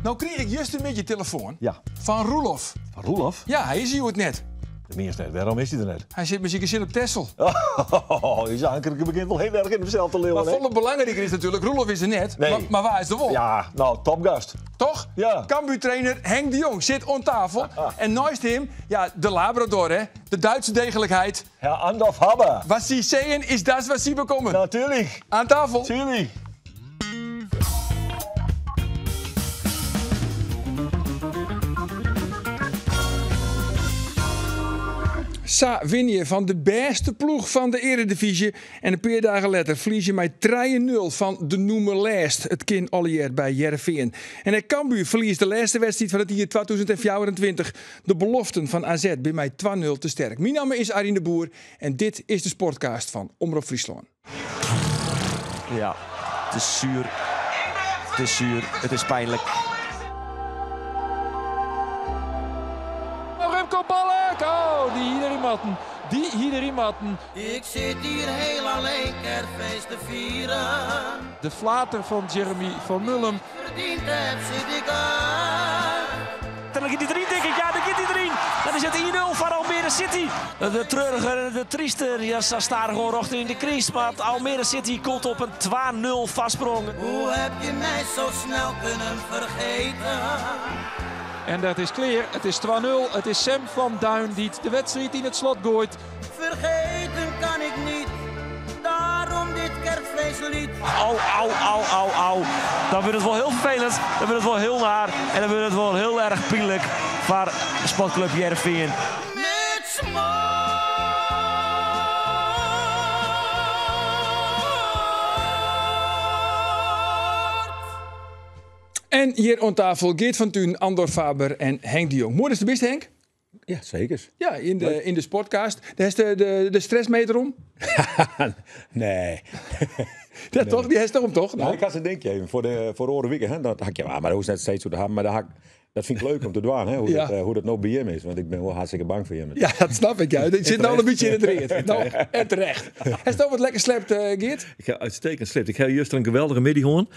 Nou krieg ik juist een beetje telefoon Ja. van Roelof. Van Roelof? Ja, hij is hier het net. De minste net. Waarom is hij er net? Hij zit met zijn gezin op Texel. Oh, die anker begint wel heel erg in hemzelf te leeuwen. Maar hè? volle belangrijker is natuurlijk, Roelof is er net. Nee. Maar, maar waar is de wol? Ja, nou, topgast. Toch? Ja. Cambuur-trainer Henk de Jong zit aan tafel. En naast hem, ja, de Labrador, hè? De Duitse degelijkheid. Herr Andorf Habber. Wat ze zeggen is dat wat ze bekomen. Natuurlijk. Aan tafel. Tuurlijk. Sa win je van de beste ploeg van de Eredivisie. En een paar dagen later verlies je met 3-0 van de noemer Last. Het kind Ollier bij Jereveen. En het Cambuur verliest de laatste wedstrijd van het jaar 2024. De beloften van AZ bij mij 2-0 te sterk. Mijn naam is Arjen de Boer en dit is de Sportcast van Omroep Friesland. Ja, het is zuur. Het is zuur. Het is pijnlijk. Remco Balk! Oh, die hier matten. Die hier matten. Ik zit hier heel alleen kerstfeest te vieren. De flater van Jeremy van Mullum. Verdiend heb zit ik aan. Dan gaat hij erin, denk ik. Ja, dan gaat hij erin. Dan is het 1-0 van Almere City. De treurige, de trieste. Ja, ze staan gewoon rochten in de crisis. Maar Almere City komt op een 2-0 vastsprong. Hoe heb je mij zo snel kunnen vergeten? En dat is clear. Het is 2-0. Het is Sam van Duin die de wedstrijd in het slot gooit. Vergeten kan ik niet, daarom dit kerstfeestlied. Au, au, au, au, au. Dan wordt het wel heel vervelend. Dan wordt het wel heel naar. En dan wordt het wel heel erg pijnlijk voor Sportclub Heerenveen. Met smart. En hier aan tafel Geert van Thun, Andor Faber en Henk de Jong. Mooi is de best, Henk. Ja, zeker. Ja, in de Sportcast. Daar is de stressmeter om. Nee. Ja, toch? Die is erom, toch? Nou, Nou. ik had een denkje even voor de voor de weekend. Hè. Dat had ik, ja, maar dat is net steeds zo te hebben. Maar dat, had ik- dat vind ik leuk om te doen, hè, hoe, Ja. dat, hoe dat nou bij hem is. Want ik ben wel hartstikke bang voor hem. Ja, dat snap ik. Ja. Het zit nou een beetje in het reet. Nou, en terecht. Hij is toch wat lekker slept, Geert? Ik heb uitstekend slipt. Ik heb juist een geweldige middenhoorn.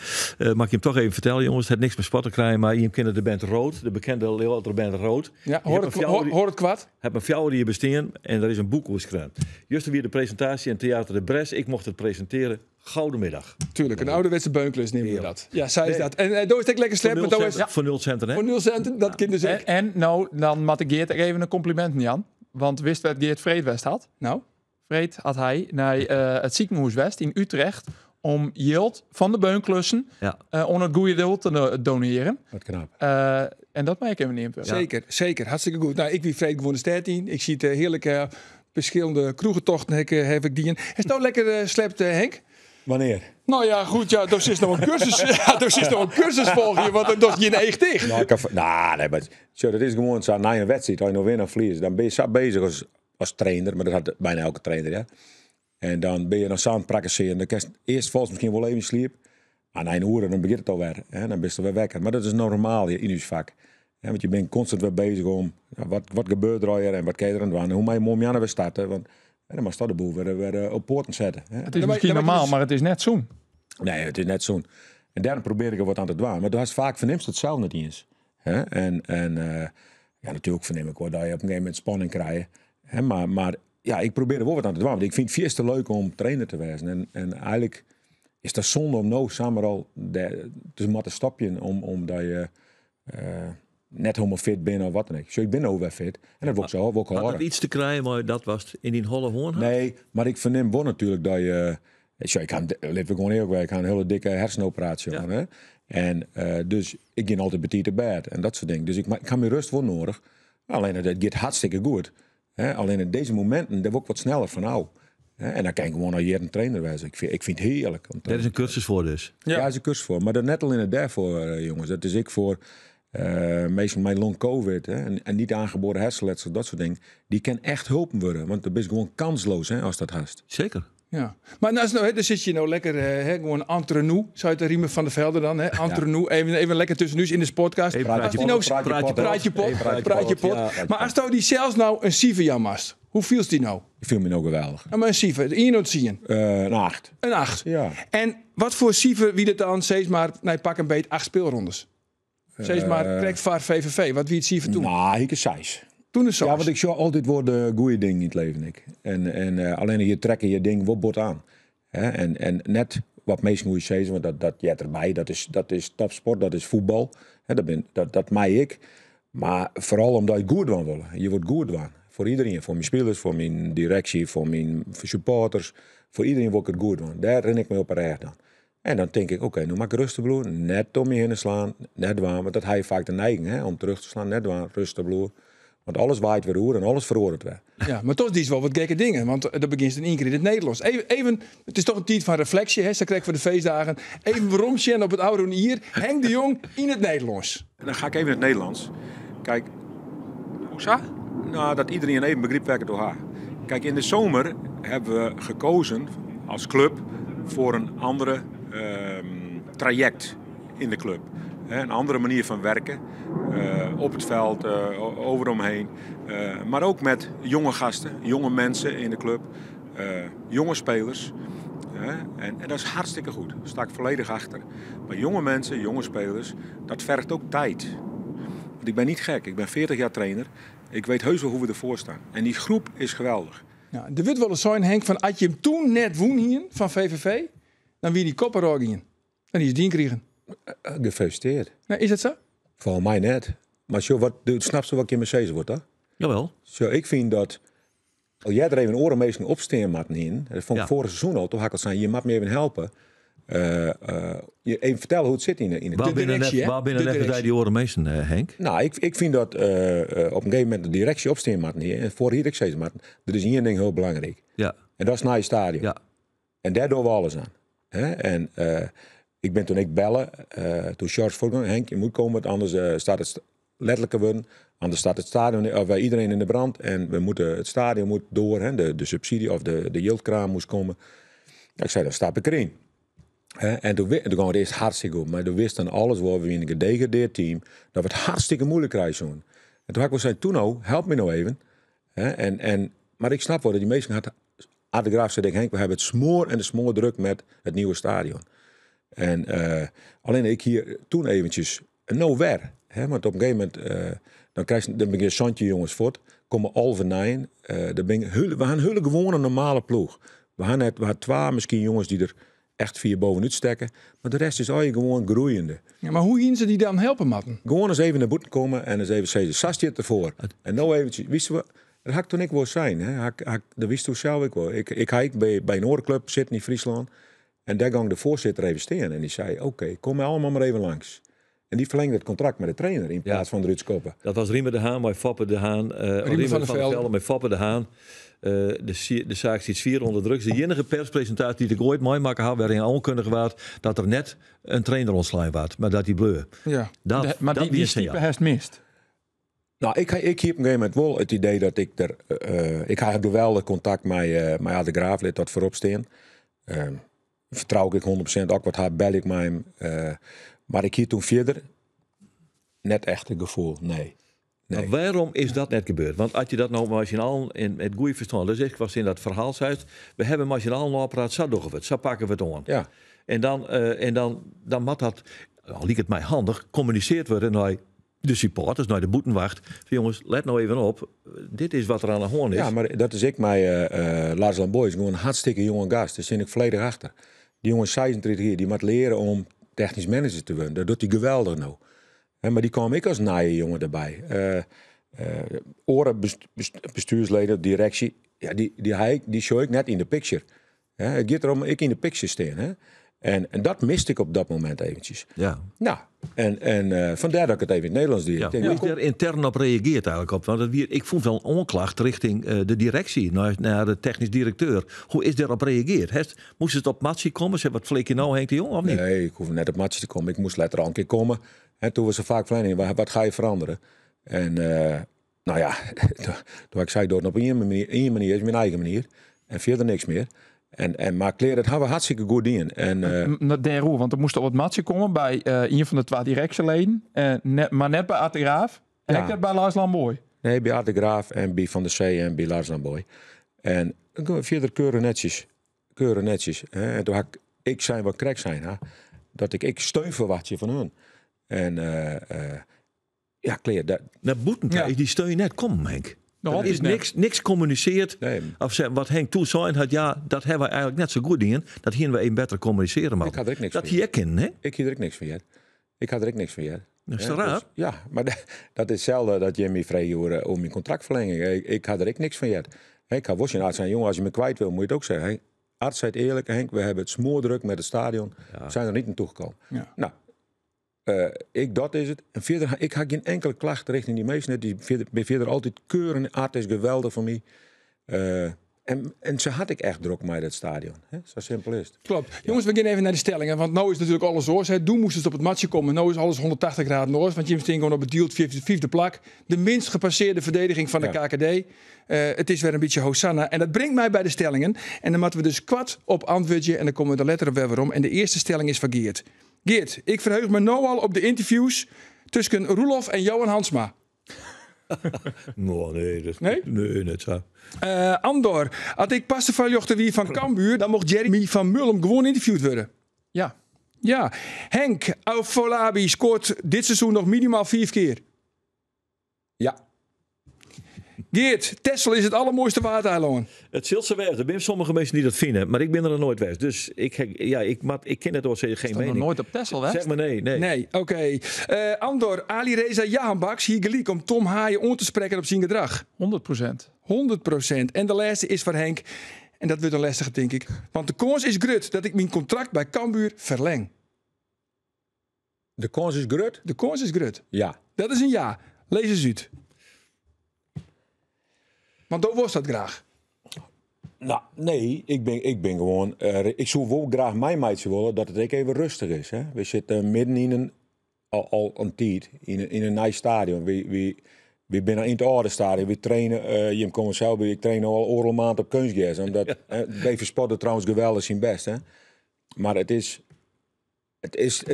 Mag ik hem toch even vertellen, jongens? Het heeft niks met sport te krijgen, maar je kent de band Rood. De bekende Leeuwarder band Rood. Ja, Die hoor heeft het, een hoor, fjouwer- hoor het kwad. heb een fjouwer die hier bestaan en daar is een boek over geschreven. Juist weer de presentatie in Theater de Bres. Ik mocht het presenteren. Gouden middag. Tuurlijk, een ouderwetse beunklus nemen we dat. Ja, zij is dat. En uh, is het lekker Voor slept, nul maar daar is centen, voor nul centen, hè? voor nul centen, dat kind dus ook. En, en nou, dan moet ik Geert even een compliment niet aan. Want wist wat Geert Vreed West had? Nou, Vreed had hij naar het ziekenhuis West in Utrecht om yield van de beunklussen Ja. om het goede doel te doneren. Wat knap. En dat maak ik even niet. Ja. zeker, zeker. Hartstikke goed. Nou, ik wie Freek gewoon de stad in. Ik zie het heerlijke verschillende kroegentochten heb, heb ik die in. Is het nou lekker slept, Henk? Wanneer? Nou ja, goed, ja, dat is nog een cursus, ja, dat is nog een cursus volgen, want dat is geen echt dicht. Nou, ik kan, nou, nee, maar zo, dat is gewoon zo. Na een wedstrijd, als je nog wint of verliest, dan ben je zo bezig als trainer. Maar dat had bijna elke trainer, ja. En dan ben je nog zo aan het praktiseren. Dan kan je eerst volgens misschien wel even sliep. Maar na een uur, dan begint het alweer. Hè? Dan ben je weer wekker. Maar dat is normaal in je vak. Hè? Want je bent constant weer bezig om, ja, wat gebeurt er alweer en wat kan je er aan doen? En hoe moet je morgen weer starten? Want hè, dan mag je de boel weer op poorten zetten. Hè? Het is Dan misschien maak je normaal, dus- maar het is net zo'n. Nee, het is net zo'n. En daarom probeer ik er wat aan te doen. Maar du hast vaak verneemt het zelf niet eens. Hè? En ja, natuurlijk verneem ik wel dat je op een gegeven moment spanning krijgt. Hè? Maar ja, ik probeer er wel wat aan te doen. Want ik vind het veel te leuk om trainer te wezen. En eigenlijk is dat zonde om nou samen al te moeten stapje omdat je net helemaal fit bent of wat dan ook. Zo, ik ben nou weer fit. En dat wil ik zo, wil ik Had horen. dat iets te krijgen, maar dat was het in die holle hoorn? Nee, maar ik verneem wel natuurlijk dat je... Zo, ik ga, laat ik gewoon eerlijk zijn, ik ga een hele dikke hersenoperatie Ja. aan, hè? En dus ik ging altijd betiet te bed en dat soort dingen. Dus ik ga mijn rust wel nodig. Alleen het gaat hartstikke goed. Hè? Alleen in deze momenten, daar word ik wat sneller van nou. Hè? En dan kan ik gewoon al jaren trainer wijzen. Ik vind het heerlijk. Om te- Daar is een cursus voor dus. Ja. ja, daar is een cursus voor. Maar dat net alleen het daarvoor, jongens. Dat is ik voor meestal mijn long covid hè, en niet aangeboren hersenletsel, dat soort dingen. Die kan echt hulp worden. Want dat is gewoon kansloos hè, als dat haast. Zeker. Ja. Maar nou, nou, hè, dan zit je nou lekker, hè, gewoon entre nous, zou je het riemen van de velden dan, hè? Entre nous, even lekker tussen nu in de sportcast. Even Als praatje die nou, pot, praatje pot. praatje pot, Even praatje praatje pot, pot. ja. Maar als nou die zelfs nou een cijfer mast, hoe viel die nou? Ik viel me nou geweldig. Nou, maar een cijfer, één of zien. Een 8. Een 8. Ja. En wat voor cijfer wie dat dan steeds maar, nee, pak een beet, 8 speelrondes. Sis mar krekt foar VVV, wat wie it sifer toen? Nou, ik is 6. Toen is Ja, want ik sjoch altyd wol de goede dingen yn it leven. Ik. En allinne je trekke je ding wol bot oan. Hè? En net wat minsken oer je sizze, want dat heart derby. Dat is topsport, dat is voetbal. Hè, dat mei ik. Mar foaral omdat je it goed dwaan wolle. Je wolle it goed dwaan. Foar iderien, foar myn spilers, foar myn direksje, foar myn supporters. Foar iderien wol ik it goed dwaan. Dêr rin ik my op 'e rêch dan. En dan tink ik, oké, no moat ik rêstich bliuwe. Net om my hinne slaan, net dwaan. Want dat ha je faak de neiging, hè, om terug te slaan. Net dwaan, rêstich bliuwe. Want alles waait wer oer en alles feroaret wer. Ja, mar dochs diest wol wat gekke dingen. Want dan begjinst yn ien kear yn it Nederlânsk. Even, it is dochs in tiid fan refleksje, hè, sa krekt foar de feestdagen. Even weromsjen op it ôfrûne jier. Henk de Jong yn it Nederlânsk. Dan ga ik even in het Nederlands. Kijk, Hoe sa? Nou, dat iedereen even begryp wêr't ik it oer ha. Kijk, in de zomer hebben we gekozen als club voor een andere traject in de club. Hè, een andere manier van werken. Op het veld, over omheen. Maar ook met jonge gasten, jonge mensen in de club. Jonge spelers. Hè, en dat is hartstikke goed. Daar sta ik volledig achter. Maar jonge mensen, jonge spelers, dat vergt ook tijd. Want ik ben niet gek. Ik ben 40 jaar trainer. Ik weet heus wel hoe we ervoor staan. En die groep is geweldig. Ja, der wurdt wolris sein, Henk, fan as je him toen net wûn hienen fan VVV, dan wie dy kop der ôf gien. En dy is dien krigen. Gefeliciteerd. Nee, is dat sa? Volgens mij net. Mar sjoch, wat, du, snapst wat ik jimme sizze wol, toch? Jawel. Sjoch, ik fyn dat al earder even oare minsken opstean moatten hienen. Dat fûn ik foarich seizoen al. Toen ha ik al sein, je moat my even helpe. Je even fertelle hoe't it sit yn de Wa binne direksje, hè? wa binne De neffens dy direksje. dy oare minsken, Henk? Nou, ik fyn dat op in gegeven momint de direksje opstean moatten hie. En foar hie ik sizze moatten, der is ien ding hiel belangryk. En dat is nije stadion. En dêr dogge we alles oan. Hè? En ik bin toen ek belle, toen George fuortgong, Henk, je moet komen, want anders staat het letterlijke wurden, anders staat het stadion, of iedereen in de brand en we moeten, het stadion moet door, hè, de subsidie of de jildkraan moest komen. Ik zei, dan stap ik erin. Hè, en toen ging het eerst hartstikke goed, maar toen wisten alles wel, we waren een gedegradeerd team, dat we het hartstikke moeilijk krijgen zo'n. En toen had ik wel gezegd, toen nou, help me nou even. Hè, maar ik snap wel dat die meesten had, Ard de Graaf zei, Henk, we hebben het smoor en de smoor druk met het nieuwe stadion. En alleen ik hier toen eventjes nowhere. Hè, want op een gegeven moment, dan krijg je, dan begint Santje jongens voort, komen Alve Nijn. Dan ben ik we gaan een hele gewone normale ploeg. We gaan net, we hadden 2 misschien jongens die er echt 4 bovenuit stekken. Maar de rest is al je gewoon groeiende. Ja, maar hoe gingen ze die dan helpen, Martin? Gewoon eens even naar boeten komen en eens even zeggen, Sas zit ervoor. En nou eventjes, wisten we, dat had ik toen ik wel zijn. Hè? Dat wist toen zelf ik wel. Ik had bij een orenclub zitten in Friesland. En daar ging de voorzitter even staan. En die zei, oké, kom allemaal maar even langs. En die verlengde het contract met de trainer in plaats van eruit koppen. Dat was Riemer de Haan met Foppe de Haan. Riemer Riemer van der van der Velde. Velde met Foppe de Haan. De zaak zit zwier onder druk. De enige perspresentatie die ik ooit meemaken had, waarin aankondigd werd dat er net een trainer ontslaan werd, maar dat die bleu. Maar Dat die wie is type ja. heeft mist. Nou, ik heb op een gegeven moment wel het idee dat ik er... ik had geweldig contact met Ard de Graaf, laat dat voorop staan. Vertrouw ik 100%, ook wat haar bel ik met hem. Maar ik hier toen verder net echt het gevoel, nee. Nee. Maar waarom is dat net gebeurd? Want als je dat nou machinaal in het goede verstand, dus ik was in dat verhaal, zei het, we hebben machinaal een apparaat, zo doen we het, zo pakken we het aan. En dan moet dat, al liep het mij handig, communiceerd worden naar de supporters, naar de boetenwacht. Van, jongens, let nou even op, dit is wat er aan de hand is. Ja, maar dat is ik, maar Lars Lambooij is gewoon een hartstikke jonge gast. Daar zit ik volledig achter. Die jongen is 36 jaar, die moet leren om technisch manager te worden. Dat doet hij geweldig nou. Hè, maar die kwam ik als naaie jongen erbij. Oren bestuursleden, directie, ja, die show ik net in de picture. Hè, het gaat erom, ik in de picture staan. Hè. En dat miste ik op dat moment eventjes. Nou, en vandaar dat ik het even in het Nederlands deed. Ik denk, Hoe is kom- daar intern op reageerd eigenlijk op? Want ik vond wel een onklacht richting de directie, naar de technisch directeur. Hoe is daarop reageerd? Moest het op matje komen? Zeg, wat flik je nou, Henk de Jong, of niet? Nee, ik hoef net op matje te komen. Ik moest letterlijk een keer komen. En toen was er vaak van, nee, wat ga je veranderen? En nou ja, toen ik zei, door het op één manier, één manier is mijn eigen manier. En verder niks meer. Maar kleren, dat hebben we hartstikke goed in. En Daar hoe, want er moest al wat matje komen bij een van de 2 directieleden. Maar net bij Ard de Graaf en ik net bij Lars Lambooij. Nee, bij Ard de Graaf en bij Van der Zee en bij Lars Lambooij. En verder keuren netjes. Keuren netjes. Hè. En toen had ik, ik zijn wat krek zijn, hè, dat ik steun verwacht je van hun. En eh, ja, klear. Dat, Naar boeten Ja. is die steun net komen, Henk. Nog Er is altijd net. niks communiceerd. Nee. Of zeg, wat Henk toen zei had, ja, dat hebben we eigenlijk net zo goed in. Dat hier we even beter communiceren. Ik had er ook niks Dat van. hier kennen, hè? Ik hier er ook niks van, Jet. Ik had er ook niks van, Jet. Dat is Hè, toch raar? dus- ja, maar dat is hetzelfde dat Jimmy vreeg over, om mijn contractverlenging. Ik had er ook niks van, Jet. Hè, Ik had wel zijn arts zijn, jongen, als je me kwijt wil, moet je het ook zeggen. Henk, arts zei het eerlijk, Henk, we hebben het smoordruk met het stadion. We zijn er niet naartoe gekomen. Ja. Nou, ik, dat is het. En verder, ik had geen enkele klacht richting die meesten. Die verder, ben verder altijd keuren. Art is geweldig voor mij. En ze had ik echt druk met dat stadion. Hè? Zo simpel is het. Klopt. Jongens, we gaan even naar de stellingen. Want nu is natuurlijk alles oors. Hè. Toen moest het op het matje komen. Nu is alles 180 graden oors. Want Jim Steen gewoon op het deal vijfde plak. De minst gepasseerde verdediging van de Ja. KKD. Het is weer een beetje Hosanna. En dat brengt mij bij de stellingen. En dan moeten we dus kwart op antwoordje. En dan komen we de letter op weer om. En de eerste stelling is van Geert. Geert, ik verheug me nu al op de interviews tussen Roelof en Johan Hansma. Nou, nee, dat, Nee? Nee, net zo. Andor, had ik passen van Jochte wie van Cambuur, dan mocht Jeremy van Mullum gewoon interviewd worden. Ja. Ja, Henk Afolabi scoort dit seizoen nog minimaal 4 keer. Ja. Geert, Texel is het allermooiste waardeiland. Het Zilse Werf, er zijn sommige mensen die dat vinden, maar ik ben er nog nooit geweest. Dus ik, ja, ik ken het al geen Nog mening. nooit op Texel, hè? Zeg maar nee, nee. Nee, oké. Andor, Ali Reza Jahanbakhsh hier gelijk om Tom Haaien on te spreken op zijn gedrag. 100%. 100%. En de laatste is voor Henk. En dat wordt een lastige, denk ik. Want de kans is grut dat ik mijn contract bij Cambuur verleng. De kans is groot? De kans is grut. Ja. Dat is een ja. Lees eens uit. Want dan was dat graag. Nou, nee, ik ben gewoon... ik zou wel graag mijn meidje willen dat het ook even rustig is. Hè? We zitten midden in een... Al een tijd, in een nieuw stadion. We zijn in het oude stadion. We trainen, Jim komt zelf bij, ik train al oorlog maand op kunstgras. Omdat, BV Sport doet trouwens geweldig zijn best. Hè? Maar het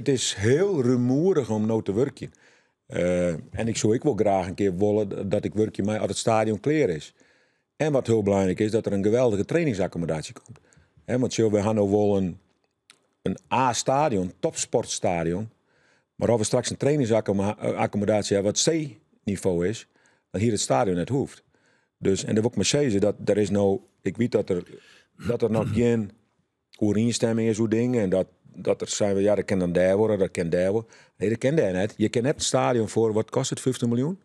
is heel rumoerig om nou te werken. En ik zou ik wel graag een keer willen dat ik werkje mij als het stadion klaar is. En wat heel belangrijk is, dat er een geweldige trainingsaccommodatie komt. Hè, want zo, we hebben nou wel een A-stadion, topsportstadion. Maar of we straks een trainingsaccommodatie hebben wat C-niveau is, dan hier het stadion net hoeft. Dus, en dat wil ik maar zeggen, dat er is nou, ik weet dat er nog geen overeenstemming is hoe dingen. En dat er zijn we, ja, dat kan dan daar worden, dat kan daar worden. Nee, dat kan daar net. Je kan net het stadion voor, wat kost het, 15 miljoen?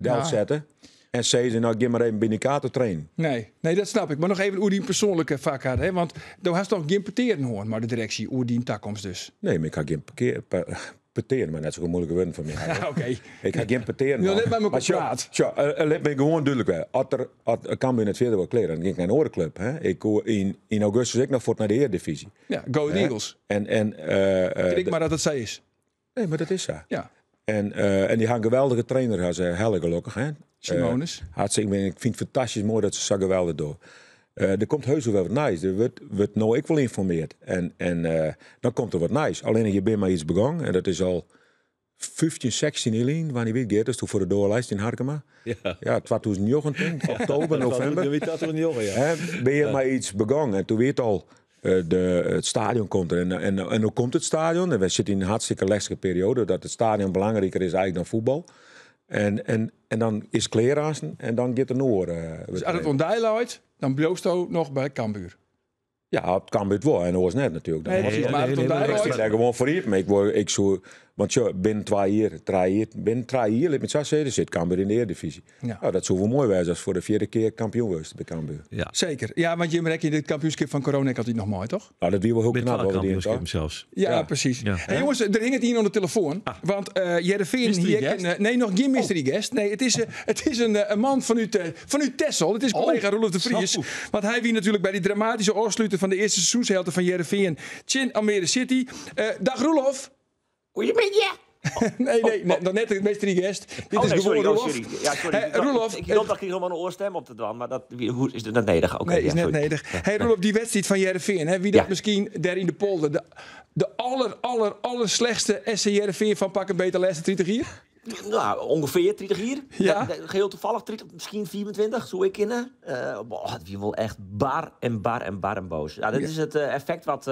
Geld Ja. zetten. En zeggen ze, nou, geef maar even binnen kaart te trainen. Nee, dat snap ik. Maar nog even hoe die persoonlijke vak had. Hè? Want daar had toch geen parteren hoor, maar de directie, hoe die toekomst dus. Nee, maar ik had geen parteren, maar net zo moeilijke woorden voor mij. Ja, oké. Ik ga geen parteren. Nu let bij me Maar praat. tja, let me gewoon duidelijk bij. Als er, als er kan het verder wel kleren, dan ging ik naar een orenclub. Hè? Ik hoor in augustus ik nog voort naar de Eredivisie. Ja, Go Ahead Hè? Eagles. En Ik maar dat het zij is. Nee, maar dat is zo. Ja. En die gaan geweldige trainer, als Helle gelukkig. Hè? Simonis. Hartstikke, ik vind het fantastisch mooi dat ze zo geweldig doen. Er komt heus wel wat nice. Er wordt nou ik wel informeerd. En dan komt er wat nice. Alleen je bent maar iets begonnen. En dat is al 15, 16 jaar, wanneer weet Geert, dat is toen voor de doorlijst in Harkema. Ja. Ja, 2019, oktober, november. Je weet dat toch niet, hoor, ja. Hè, ben je maar iets begonnen. En toen weet al, het stadion komt er. En hoe komt het stadion? En we zitten in een hartstikke lastige periode dat het stadion belangrijker is eigenlijk dan voetbal. En dan is kleerhazen en dan gaat de Noor. Dus als het ontdijluit, dan bloost ook nog bij Cambuur. Ja, het kan het wel. En dat was net natuurlijk. Dan Nee, was precies, het maar het nee, nee, ontdijluit. Ik zit daar gewoon voor hier. Maar ik word, ik zo, want ja, binnen 2 jaar, 3 jaar, binnen 3 jaar, met zo zeggen, zit Cambuur in de Eredivisie. Ja. Nou, dat zou wel mooi zijn als voor de 4e keer kampioen was bij Cambuur. Ja. Zeker. Ja, want je merkt in dit kampioenschap van corona ik altijd nog mooi, toch? Nou, dat wie wel heel Met knap. twaalf hoor, die kampioenschappen toch? zelfs. Ja, Ja. precies. Ja. Hey, jongens, er hing het hier onder de telefoon. Want Heerenveen Mystery hier guest? nee, nog geen mystery guest. Nee, het is een man vanuit Texel. Het is collega Roelof de Vries. zo. Want hij wie natuurlijk bij die dramatische afsluiter van de eerste seizoenshelft van Heerenveen, Chin Almere City. Dag Roelof. Goedemiddag. Nee, nog net de mystery guest. Dit Oh, is nee, gewoon sorry, oh, Roelof. sorry. Ja, sorry. Hey, Ik dacht- Roelof, Ik dacht dat ik helemaal een oorstem op te doen, maar dat, hoe is het net nederig? Oké, Nee, ja, is net sorry. nederig. Hey Roelof, die wedstrijd van Heerenveen, hè, wie dat Ja. misschien daar in de polder, de aller, aller, aller slechtste SC Heerenveen van pak een beter laatste 30 hier? Nou, ongeveer 30 hier. Ja. Geheel toevallig 30, misschien 24, zo ik kennen. Het wie wel echt bar en bar en bar en boos. Ja, dit is het effect wat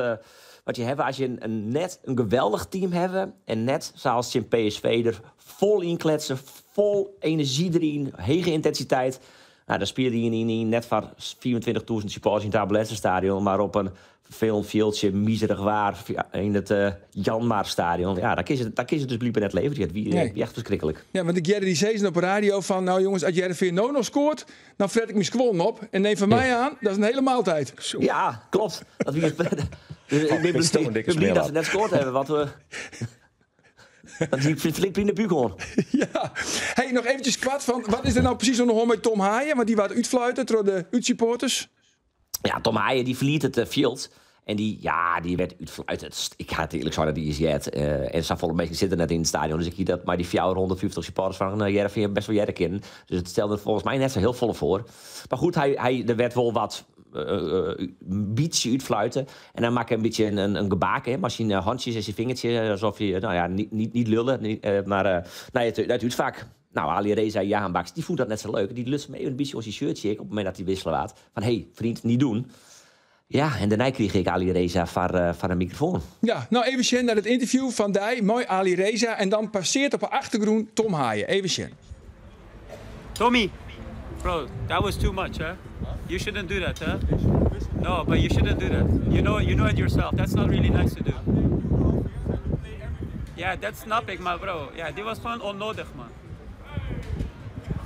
Wat je hebben als je een net een geweldig team hebt en net zoals in PSV er vol in kletsen, vol energie erin, hege intensiteit. Nou, dan speelde je niet net voor 24.000 supporters in het Abe Stadion, maar op een vervelend veldje, miserig waar, in het Jan Stadion. Ja, daar kies het dus blijkbaar net leveren. Het wie, nee. Echt verschrikkelijk. Ja, want ik jette die season op de radio van, nou jongens, als Heerenveen nou nog scoort, dan fret ik mijn skwon op en neem van mij aan, dat is een hele maaltijd. Zo. Ja, klopt. Dat wie, dus ik ben blij dat ze net scoort hebben, want we... Dat die flink in de buik gewoon. Ja. Hey, nog eventjes kwart van, wat is er nou precies aan de hand met Tom Haaien? Want die werd uitfluiten door de uitsupporters. Ja, Tom Haaien die verliet het veld. En die werd uitfluiten. Ik ga het eerlijk zeggen dat die is jet. En zat volle mensen zitten net in het stadion. Dus ik zie dat maar die 450 supporters van Heerenveen best wel jaren kennen. Dus het stelde volgens mij net zo heel volle voor. Maar goed, er werd wel wat een beetje uitfluiten. En dan maak ik een beetje een gebaak, hè. Maar zijn handjes en zijn vingertje, alsof je, nou ja, niet lullen, niet, maar naar het uitvak. Nou, Alireza Jahanbakhsh, die vond dat net zo leuk. Die lust me even een beetje op zijn shirtje op het moment dat hij wisselen waard. Van, hé, hey, vriend, niet doen. Ja, en daarna kreeg ik Alireza voor een microfoon. Ja, nou even zien naar het interview van Dij, mooi Alireza. En dan passeert op de achtergrond Tom Haaien. Even zien. Tommy, bro, that was too much, huh? You shouldn't do that, huh? No, but you shouldn't do that. You know it yourself. That's not really nice to do. Ja, dat snap ik, maar bro, ja, die was gewoon onnodig, man.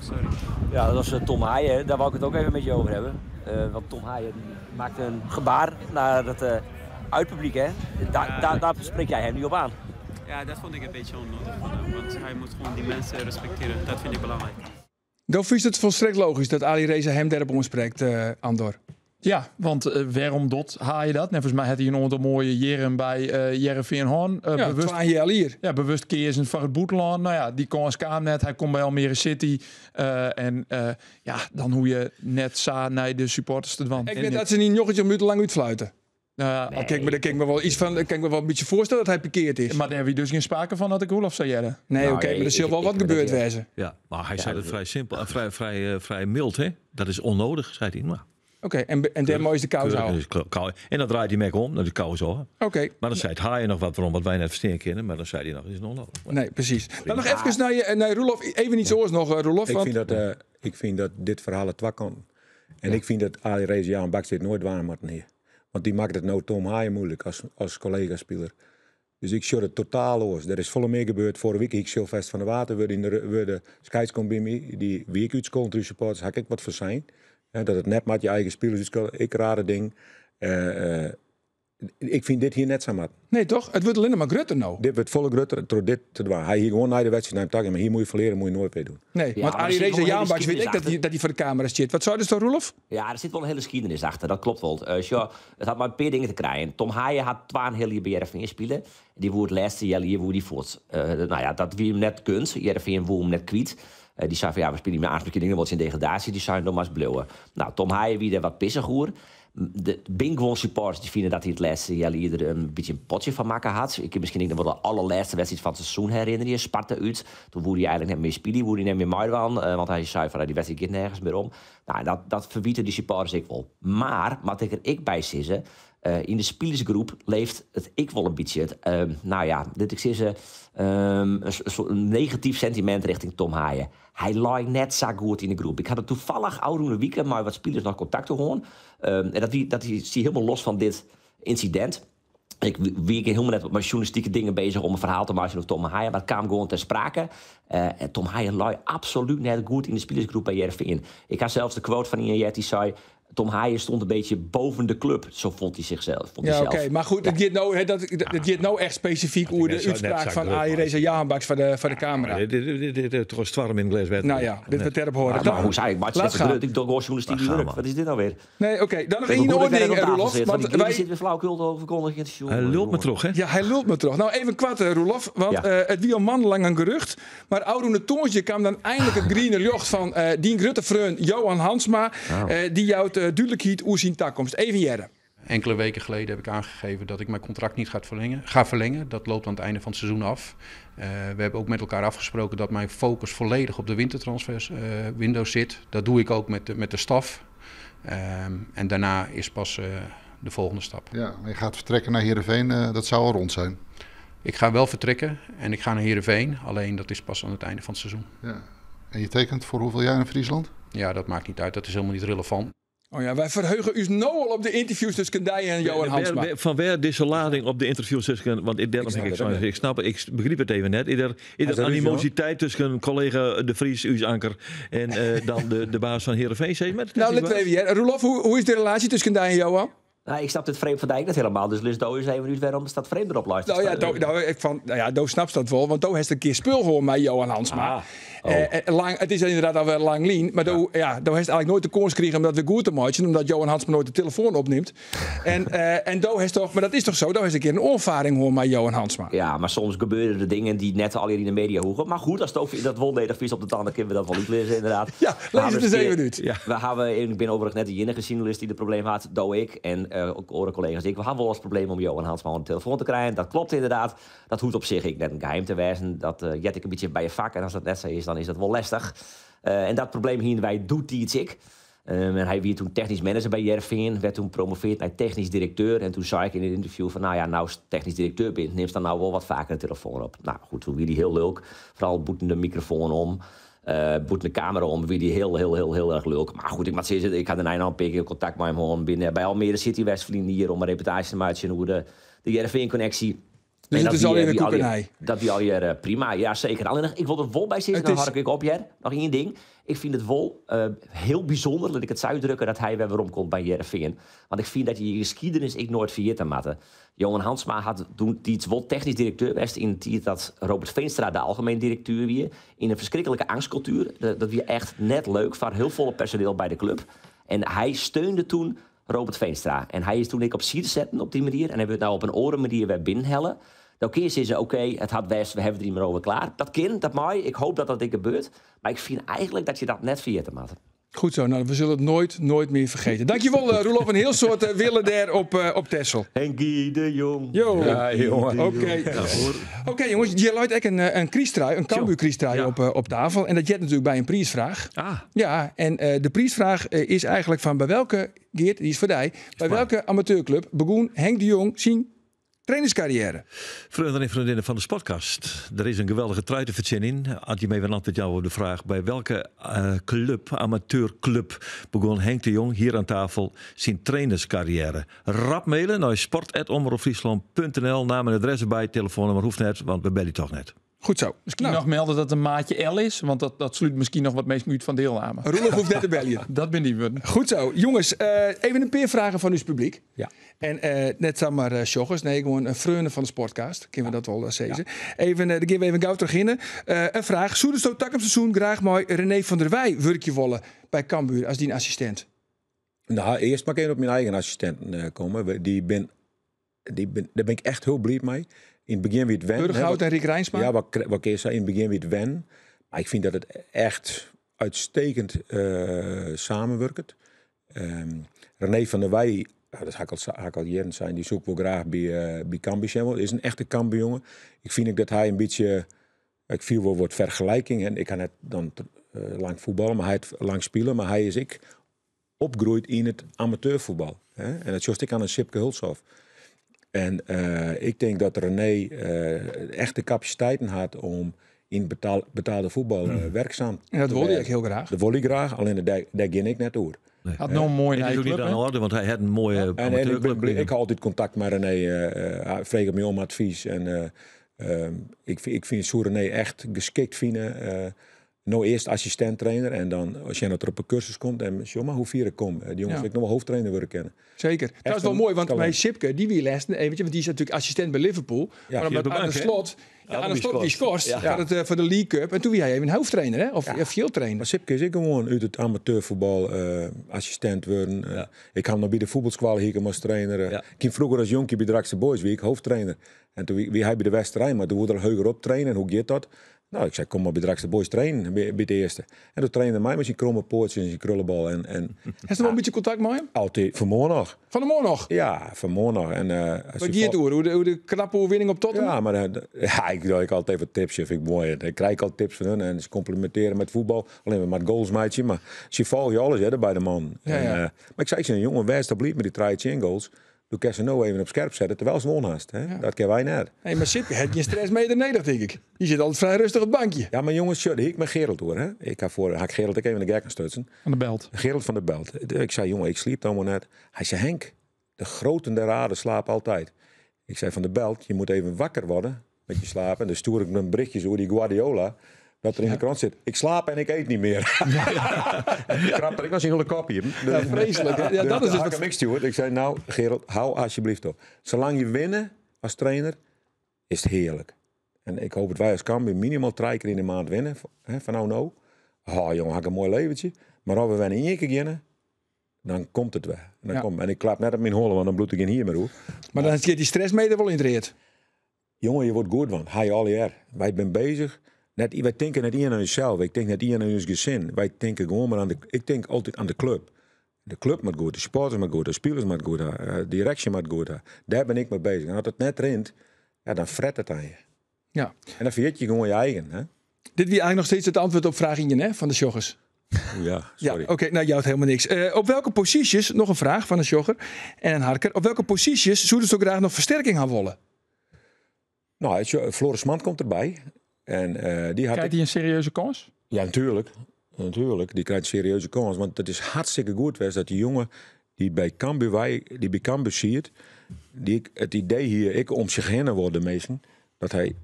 Sorry. Ja, dat was Tom Haaien. Daar wou ik het ook even met je over hebben. Want Tom Haaien die maakte een gebaar naar het uitpubliek, hè? Daar spreek jij hem nu op aan. Ja, dat vond ik een beetje onnodig van hem. Want hij moet gewoon die mensen respecteren. Dat vind ik belangrijk. Dan is het volstrekt logisch dat Alireza hem daarop omspreekt, Andor. Ja, want waarom dot haal je dat? En volgens mij had hij een aantal mooie jaren bij Heerenveen Horn. Ja, bewust hier. Ja, bewust kiezen voor het boeteland. Nou ja, die kans kwam net. Hij komt bij Almere City. Ja, dan hoe je net za naar de supporters te dwan. Ik weet dat ze niet nog een minuut lang uitfluiten. Nee. Kijk, maar daar kan ik me wel iets van, kan ik me wel een beetje voorstellen dat hij parkeerd is. Maar daar heb je dus geen sprake van dat ik Roelof zou jellen. Nee, nou, oké, maar er zal wel wat gebeurd wezen. Ja, maar hij zei het vrij simpel en vrij mild, hè? Dat is onnodig, zei hij. Maar. Oké, en daar mooi is de kous houden. En dan draait hij mek om, dat is kous hoor. Oké. Maar dan zei het Haaien nog wat waarom, wat wij net verstaan kennen, maar dan zei hij nog, is het onnodig. Nee, precies. Dan nog even naar Roelof, even iets oors nog, Roelof. Ik vind dat dit verhaal het twak kan. En ik vind dat Alireza Jahanbakhsh dit nooit waar moet hier. Want die maakt het nou Tom Haaien moeilijk als collega-speler. Dus ik sjor het totaal los. Er is volle meer gebeurd. Vorige week ik Sylvester van de Water in de scheids komt bij mij. Die week uitskomt, de supporters, had ik wat voor zijn. Dat het net maakt je eigen spelers. Ik rare ding. Ik vind dit hier net zo mat. Nee toch? Het wordt alleen maar grutter nou. Dit wordt volle grutter door dit te doen. Hij hier gewoon naar de wedstrijd naar hem maar hier moet je verleren, moet je nooit weer doen. Nee, ja, want Alireza Jahanbakhsh weet ik dat hij voor de camera zit. Wat zou dus toch, Roelof? Ja, er zit wel een hele geschiedenis achter, dat klopt wel. Sure, het had maar een paar dingen te krijgen. Tom Haaien had 12 hele jaar bij Heerenveen spelen. Die woert laatste jaar hier, die voort. Nou ja, dat wie hem net kunt. Heerenveen woer hem net kwijt. Die zei van ja, we spelen niet meer aanspraak, wat in degradatie. Die zijn nog maar eens blauwen. Nou, Tom Haaien wie er wat pissig hoor. De Binkwon supporters die vinden dat hij het laatste jaar er een beetje een potje van maken had. Ik heb misschien nog wel de allerlaatste wedstrijd van het seizoen herinneren. Sparta uit. Toen woerde hij eigenlijk net meer spelen, woerde hij net meer Marwan. Want hij zei van die wedstrijd gaat nergens meer om. Nou, dat verwieten die supporters ik wel. Maar, wat ik er ik bij zit, in de spelersgroep leeft het ik wel een beetje het, nou ja, dit ik zeg een soort negatief sentiment richting Tom Haaien. Hij lag net zo goed in de groep. Ik had het toevallig oude weekend maar wat spelers nog contact te horen. En dat is helemaal los van dit incident. Ik wie helemaal net met journalistieke dingen bezig om een verhaal te maken over Tom Haaien. Maar het kwam gewoon ter sprake. En Tom Haaien lag absoluut net goed in de spelersgroep bij Heerenveen. Ik had zelfs de quote van Ian Jet die zei: Tom Haaien stond een beetje boven de club. Zo vond hij zichzelf. Ja, oké. Maar goed, het gaat nou, het gaat nou echt specifiek over de uitspraak van Alireza Jahanbakhsh voor de camera. Dit was warm in Glasgow. Nou ja, dit we terp horen. Maar hoe zei ik? Maar ik doe gewoon journalistiek werk. Wat is dit nou weer? Nee, oké. Dan nog één oordeel, Roelof. Want wij zit weer flauwekul overkondigd. Hij lult me terug, hè? Ja, hij lult me terug. Nou, even kwart, Roelof. Want het wie al maandenlang een gerucht. Maar Oude Toontje kwam dan eindelijk het groene jocht van Dien Gruttefreun Johan Hansma. Die jou duidelijkheid hoe zijn toekomst. Even jaren. Enkele weken geleden heb ik aangegeven dat ik mijn contract niet ga verlengen. Dat loopt aan het einde van het seizoen af. We hebben ook met elkaar afgesproken dat mijn focus volledig op de wintertransfer window zit. Dat doe ik ook met de staf. En daarna is pas de volgende stap. Ja, maar je gaat vertrekken naar Heerenveen, dat zou al rond zijn. Ik ga wel vertrekken en ik ga naar Heerenveen. Alleen dat is pas aan het einde van het seizoen. Ja. En je tekent voor hoeveel jaar in Friesland? Ja, dat maakt niet uit. Dat is helemaal niet relevant. Oh ja, wij verheugen u nu al op de interviews tussen Dij en Johan Hansma. Van waar deze lading op de interviews tussen... Want ik, daarom Ik snap ik, het ook ik, niet. ik snap het, ik begreep het even net. Ieder, ieder er ruzie, animositeit tussen collega De Vries, Uus Anker... en dan de baas van Heerenveen, zeg maar. Nou, let even hier. Roelof, hoe is de relatie tussen Dij en Johan? Nou, ik snap het vreemd van Dijk net helemaal. Dus Liz Doe is even nu waarom staat vreemd erop luistert. Nou ja, do, nou, ik van, nou ja, Do snapt dat wel, want Do heeft een keer spul gehoord met Johan Hansma. Ah, oh. Lang, het is inderdaad alweer lang lien, maar Do, ja, Do heeft eigenlijk nooit de kans gekregen om dat weer goed te maken, omdat Johan Hansma nooit de telefoon opneemt. En Do heeft toch, maar dat is toch zo, Do heeft een keer een oorvaring hoor met Johan Hansma. Ja, maar soms gebeuren er dingen die net al hier in de media hoegen. Maar goed, als het ook dat won deed, vies op de tanden, kunnen we dat wel niet lezen, inderdaad. Ja, We lees het eens hebben even een uit. keer- We hebben, ik ben overigens net de enige journalist die het probleem had, Do ik en ook andere collega's. Ik, we hadden wel eens het probleem om Johan Hansma aan de telefoon te krijgen. Dat klopt inderdaad. Dat hoeft op zich ik net een geheim te wijzen. Dat jet ik een beetje bij je vak. En als dat net zo is, dan is dat wel lastig. En dat probleem hier wij doet die iets ik. En hij werd toen technisch manager bij Heerenveen, werd toen promoveerd naar technisch directeur. En toen zei ik in het interview van, nou ja, nou als technisch directeur bent, neemt dan nou wel wat vaker de telefoon op. Nou goed, toen werd hij heel leuk. Vooral boeten de microfoon om, boeten de camera om, werd hij heel, heel, heel, heel erg leuk. Maar goed, ik moet zeggen, ik had een eind een keer contact met hem gewoon binnen. Bij Almere City West vrienden hier om een reportage te maken hoe de Heerenveen-connectie. Dus En het dat is die, al in de die koek en al ei. Dat die al hier prima, ja zeker. Alleen nog, ik wil er wel bij zitten, Het dan is had ik op, Jer. Nog één ding. Ik vind het wel heel bijzonder, dat ik het zou uitdrukken, dat hij weer waarom komt bij Heerenveen. Want ik vind dat je je geschiedenis ik nooit vergeten moet. Johan Hansma had toen die het wel technisch directeur was in de tijd dat Robert Veenstra de algemeen directeur weer in een verschrikkelijke angstcultuur. Dat weer echt net leuk voor heel volle personeel bij de club. En hij steunde toen Robert Veenstra. En hij is toen ik op zier zetten op die manier. En hij werd nou op een oren manier weer binnenhellen. Dan kun je zeggen, oké, het had best, we hebben het niet meer over klaar. Dat kan, dat mag. Ik hoop dat dat dit gebeurt. Maar ik vind eigenlijk dat je dat net vergeten moet. Goed zo, nou, we zullen het nooit, nooit meer vergeten. Dankjewel, Roelof. Een heel soort willen daar op Texel. Henkie de Jong. Yo. Ja, jongen. Oké. Oké, jongens, je luidt echt een kristrui, een Cambuur-kristrui op tafel. En dat jet natuurlijk bij een prijsvraag. Ah. Ja, en de prijsvraag is eigenlijk van bij welke, Geert, die is voor die, bij welke amateurclub begon Henk de Jong zijn trainerscarrière? Vrienden en vriendinnen van de Sportcast. Er is een geweldige trui te verzinnen. Had je mee een antwoord jou op de vraag... bij welke club, amateurclub... begon Henk de Jong hier aan tafel zijn trainerscarrière? Rap mailen naar sport@omroepfriesland.nl. Naam en adres erbij, telefoonnummer hoeft net, want we bellen toch net. Goed zo. Misschien Nou. nog melden dat een maatje L is, want dat sluit misschien nog wat meest minuut van deelname. Roelof hoeft net te bellen. Dat ben die we. Goed zo. Jongens, even een paar vragen van uw publiek. Ja. En net zeg maar joggers, nee, gewoon een freune van de Sportcast. Kunnen we dat wel zeggen. Even, daar gaan we even gauw terug in. Een vraag. Zouden ze het seizoen graag mooi René van der Weij werkje wollen bij Cambuur als die assistent? Nou, eerst maar even op mijn eigen assistent komen. Daar ben ik echt heel blij mee. In het begin weer het wen. Burghout en Rick Reinsma? Ja, wat ik zei, in het begin weer het wen. Maar ik vind dat het echt uitstekend samenwerkt. René van der Weij, nou, dat ga ik al jaren zijn, die zoek wel graag bij Cambuur. Dat is een echte Cambuur-jongen. Ik vind ook dat hij een beetje, ik viel wel wat vergelijking. En ik kan het dan lang voetballen, maar hij het lang spelen. Maar hij is ik opgroeid in het amateurvoetbal. Hè? En dat zocht ik aan een Sipke Hulshoff. En ik denk dat René echt de capaciteiten had om in betaalde voetbal werkzaam En dat te wilde ik werken. heel graag. Dat wilde ik graag, alleen daar ging ik net door. Nee. Had nog een mooie Het is ook niet club, aan de hè? orde, want hij had een mooie En ik, ben amateurclub. blij, ik had altijd contact met René. Hij vroeg me om advies. En ik vind Soe René echt geschikt vinden. Nou eerst assistent trainer en dan als jij nog op een cursus komt en joh, maar hoe vier ik kom. Die jongens wil ik nog wel hoofdtrainer willen kennen. Zeker. Dat is wel een mooi, want talent. mijn Sipke, die wie les eventjes, want die is natuurlijk assistent bij Liverpool. Ja, maar die omdat op de Arne bank, hè? Slot, ja, Arne die Slot die schorst. schorst voor de League Cup. En toen wie hij even hoofdtrainer, hè? Of fieldtrainer. Maar Sipke is ik gewoon uit het amateurvoetbal assistent worden. Ik kwam nog bij de voetbalsqual hier als trainer. Ik ging vroeger als jonkie bij de Drakse Boys, wie ik hoofdtrainer. En toen wie hij bij de Westerijn, maar toen wordt er hoger op trainen. En hoe gaat dat? Nou, ik zei, kom maar bij Drakse Boys trainen, bij de eerste. En toen trainde mij met zijn kromme poortjes en zijn krullenbal. En Heeft er wel een beetje contact met hem? Altijd, vanmorgen nog. Van de morgen nog? Ja, vanmorgen nog. En, als Wat je gaat door? Hoe de knappe overwinning op Tottenham? Ja, maar ja, ik doe ik altijd even tips, vind ik mooi. Ik krijg al tips van hun en ze complimenteren met voetbal. Alleen maar met goals, meidje. Maar ze volgen je alles hè, bij de man. Ja, ja. Maar ik zei, ik zei, jongen, wijs dat blieb met die try in goals. Doe kin se no even op skerp sette terwijl se won hast. Hè? Ja. Dat kin wy net. Nee, maar Sipke hat geen stress mee nedig, denk ik. Die zit altijd vrij rustig op het bankje. Ja, maar jongens, sjoch, daar hie ik met Gerald oer. Hè? Ik ha foar, ha ik Gerald ek even de gek stutsen. Van de Belt. Gerald van der Belt. Ik zei, jongen, ik sliep allemaal net. Hij zei, Henk, de groten der aarde slapen altijd. Ik zei, Van der Belt, je moet even wakker worden met je slapen. En dan stuur ik hem berichtjes over die Guardiola, dat er in de krant zit. Ik slaap en ik eet niet meer. En die krapte ik was in hele kopje. Ja, vreselijk. hè? Ja, dat is dus had wat ik hem ik stuurd. Ik zei, nou Gerald, hou alsjeblieft op. Zolang je winnen als trainer, is het heerlijk. En ik hoop dat wij als Cambuur minimaal 3 keer in de maand winnen. Hè, van nou nou. Oh jongen, had ik een mooi leventje. Maar als we winnen in één keer winnen, dan komt het weer. En, dan Ja. komt, en ik klap net op mijn holle, want dan bloed ik in hier meer hoor. Maar dan zit die stress mee er wel in het reet. Jongen, je wordt goed van. Hij al jaar. Wij zijn bezig. Net, wij denken net iedereen aan jezelf. Ik denk net iedereen aan ons gezin. Wij denken gewoon maar aan de. Ik denk altijd aan de club. De club moet goed, de supporters moet goed, de spelers moet goed, de directie moet goed. Daar ben ik mee bezig. En als het net rint, ja, dan fret het aan je. Ja. En dan vergeet je gewoon je eigen. Hè? Dit wie eigenlijk nog steeds het antwoord op vraag 1 hè, van de joggers. Ja, sorry. Ja, oké, nou jou het helemaal niks. Op welke posities, nog een vraag van een jogger en een harker. Op welke posities zouden ze zo graag nog versterking gaan willen? Nou, Floris Mand komt erbij. En die had Krijgt hij een serieuze kans? Ja, natuurlijk. Natuurlijk. Die krijgt een serieuze kans. Want het is hartstikke goed geweest dat die jongen die bij Cambuur, wij, die bij Cambuur ziet, die ik, het idee hier, ik om zich heen worden meesten, dat hij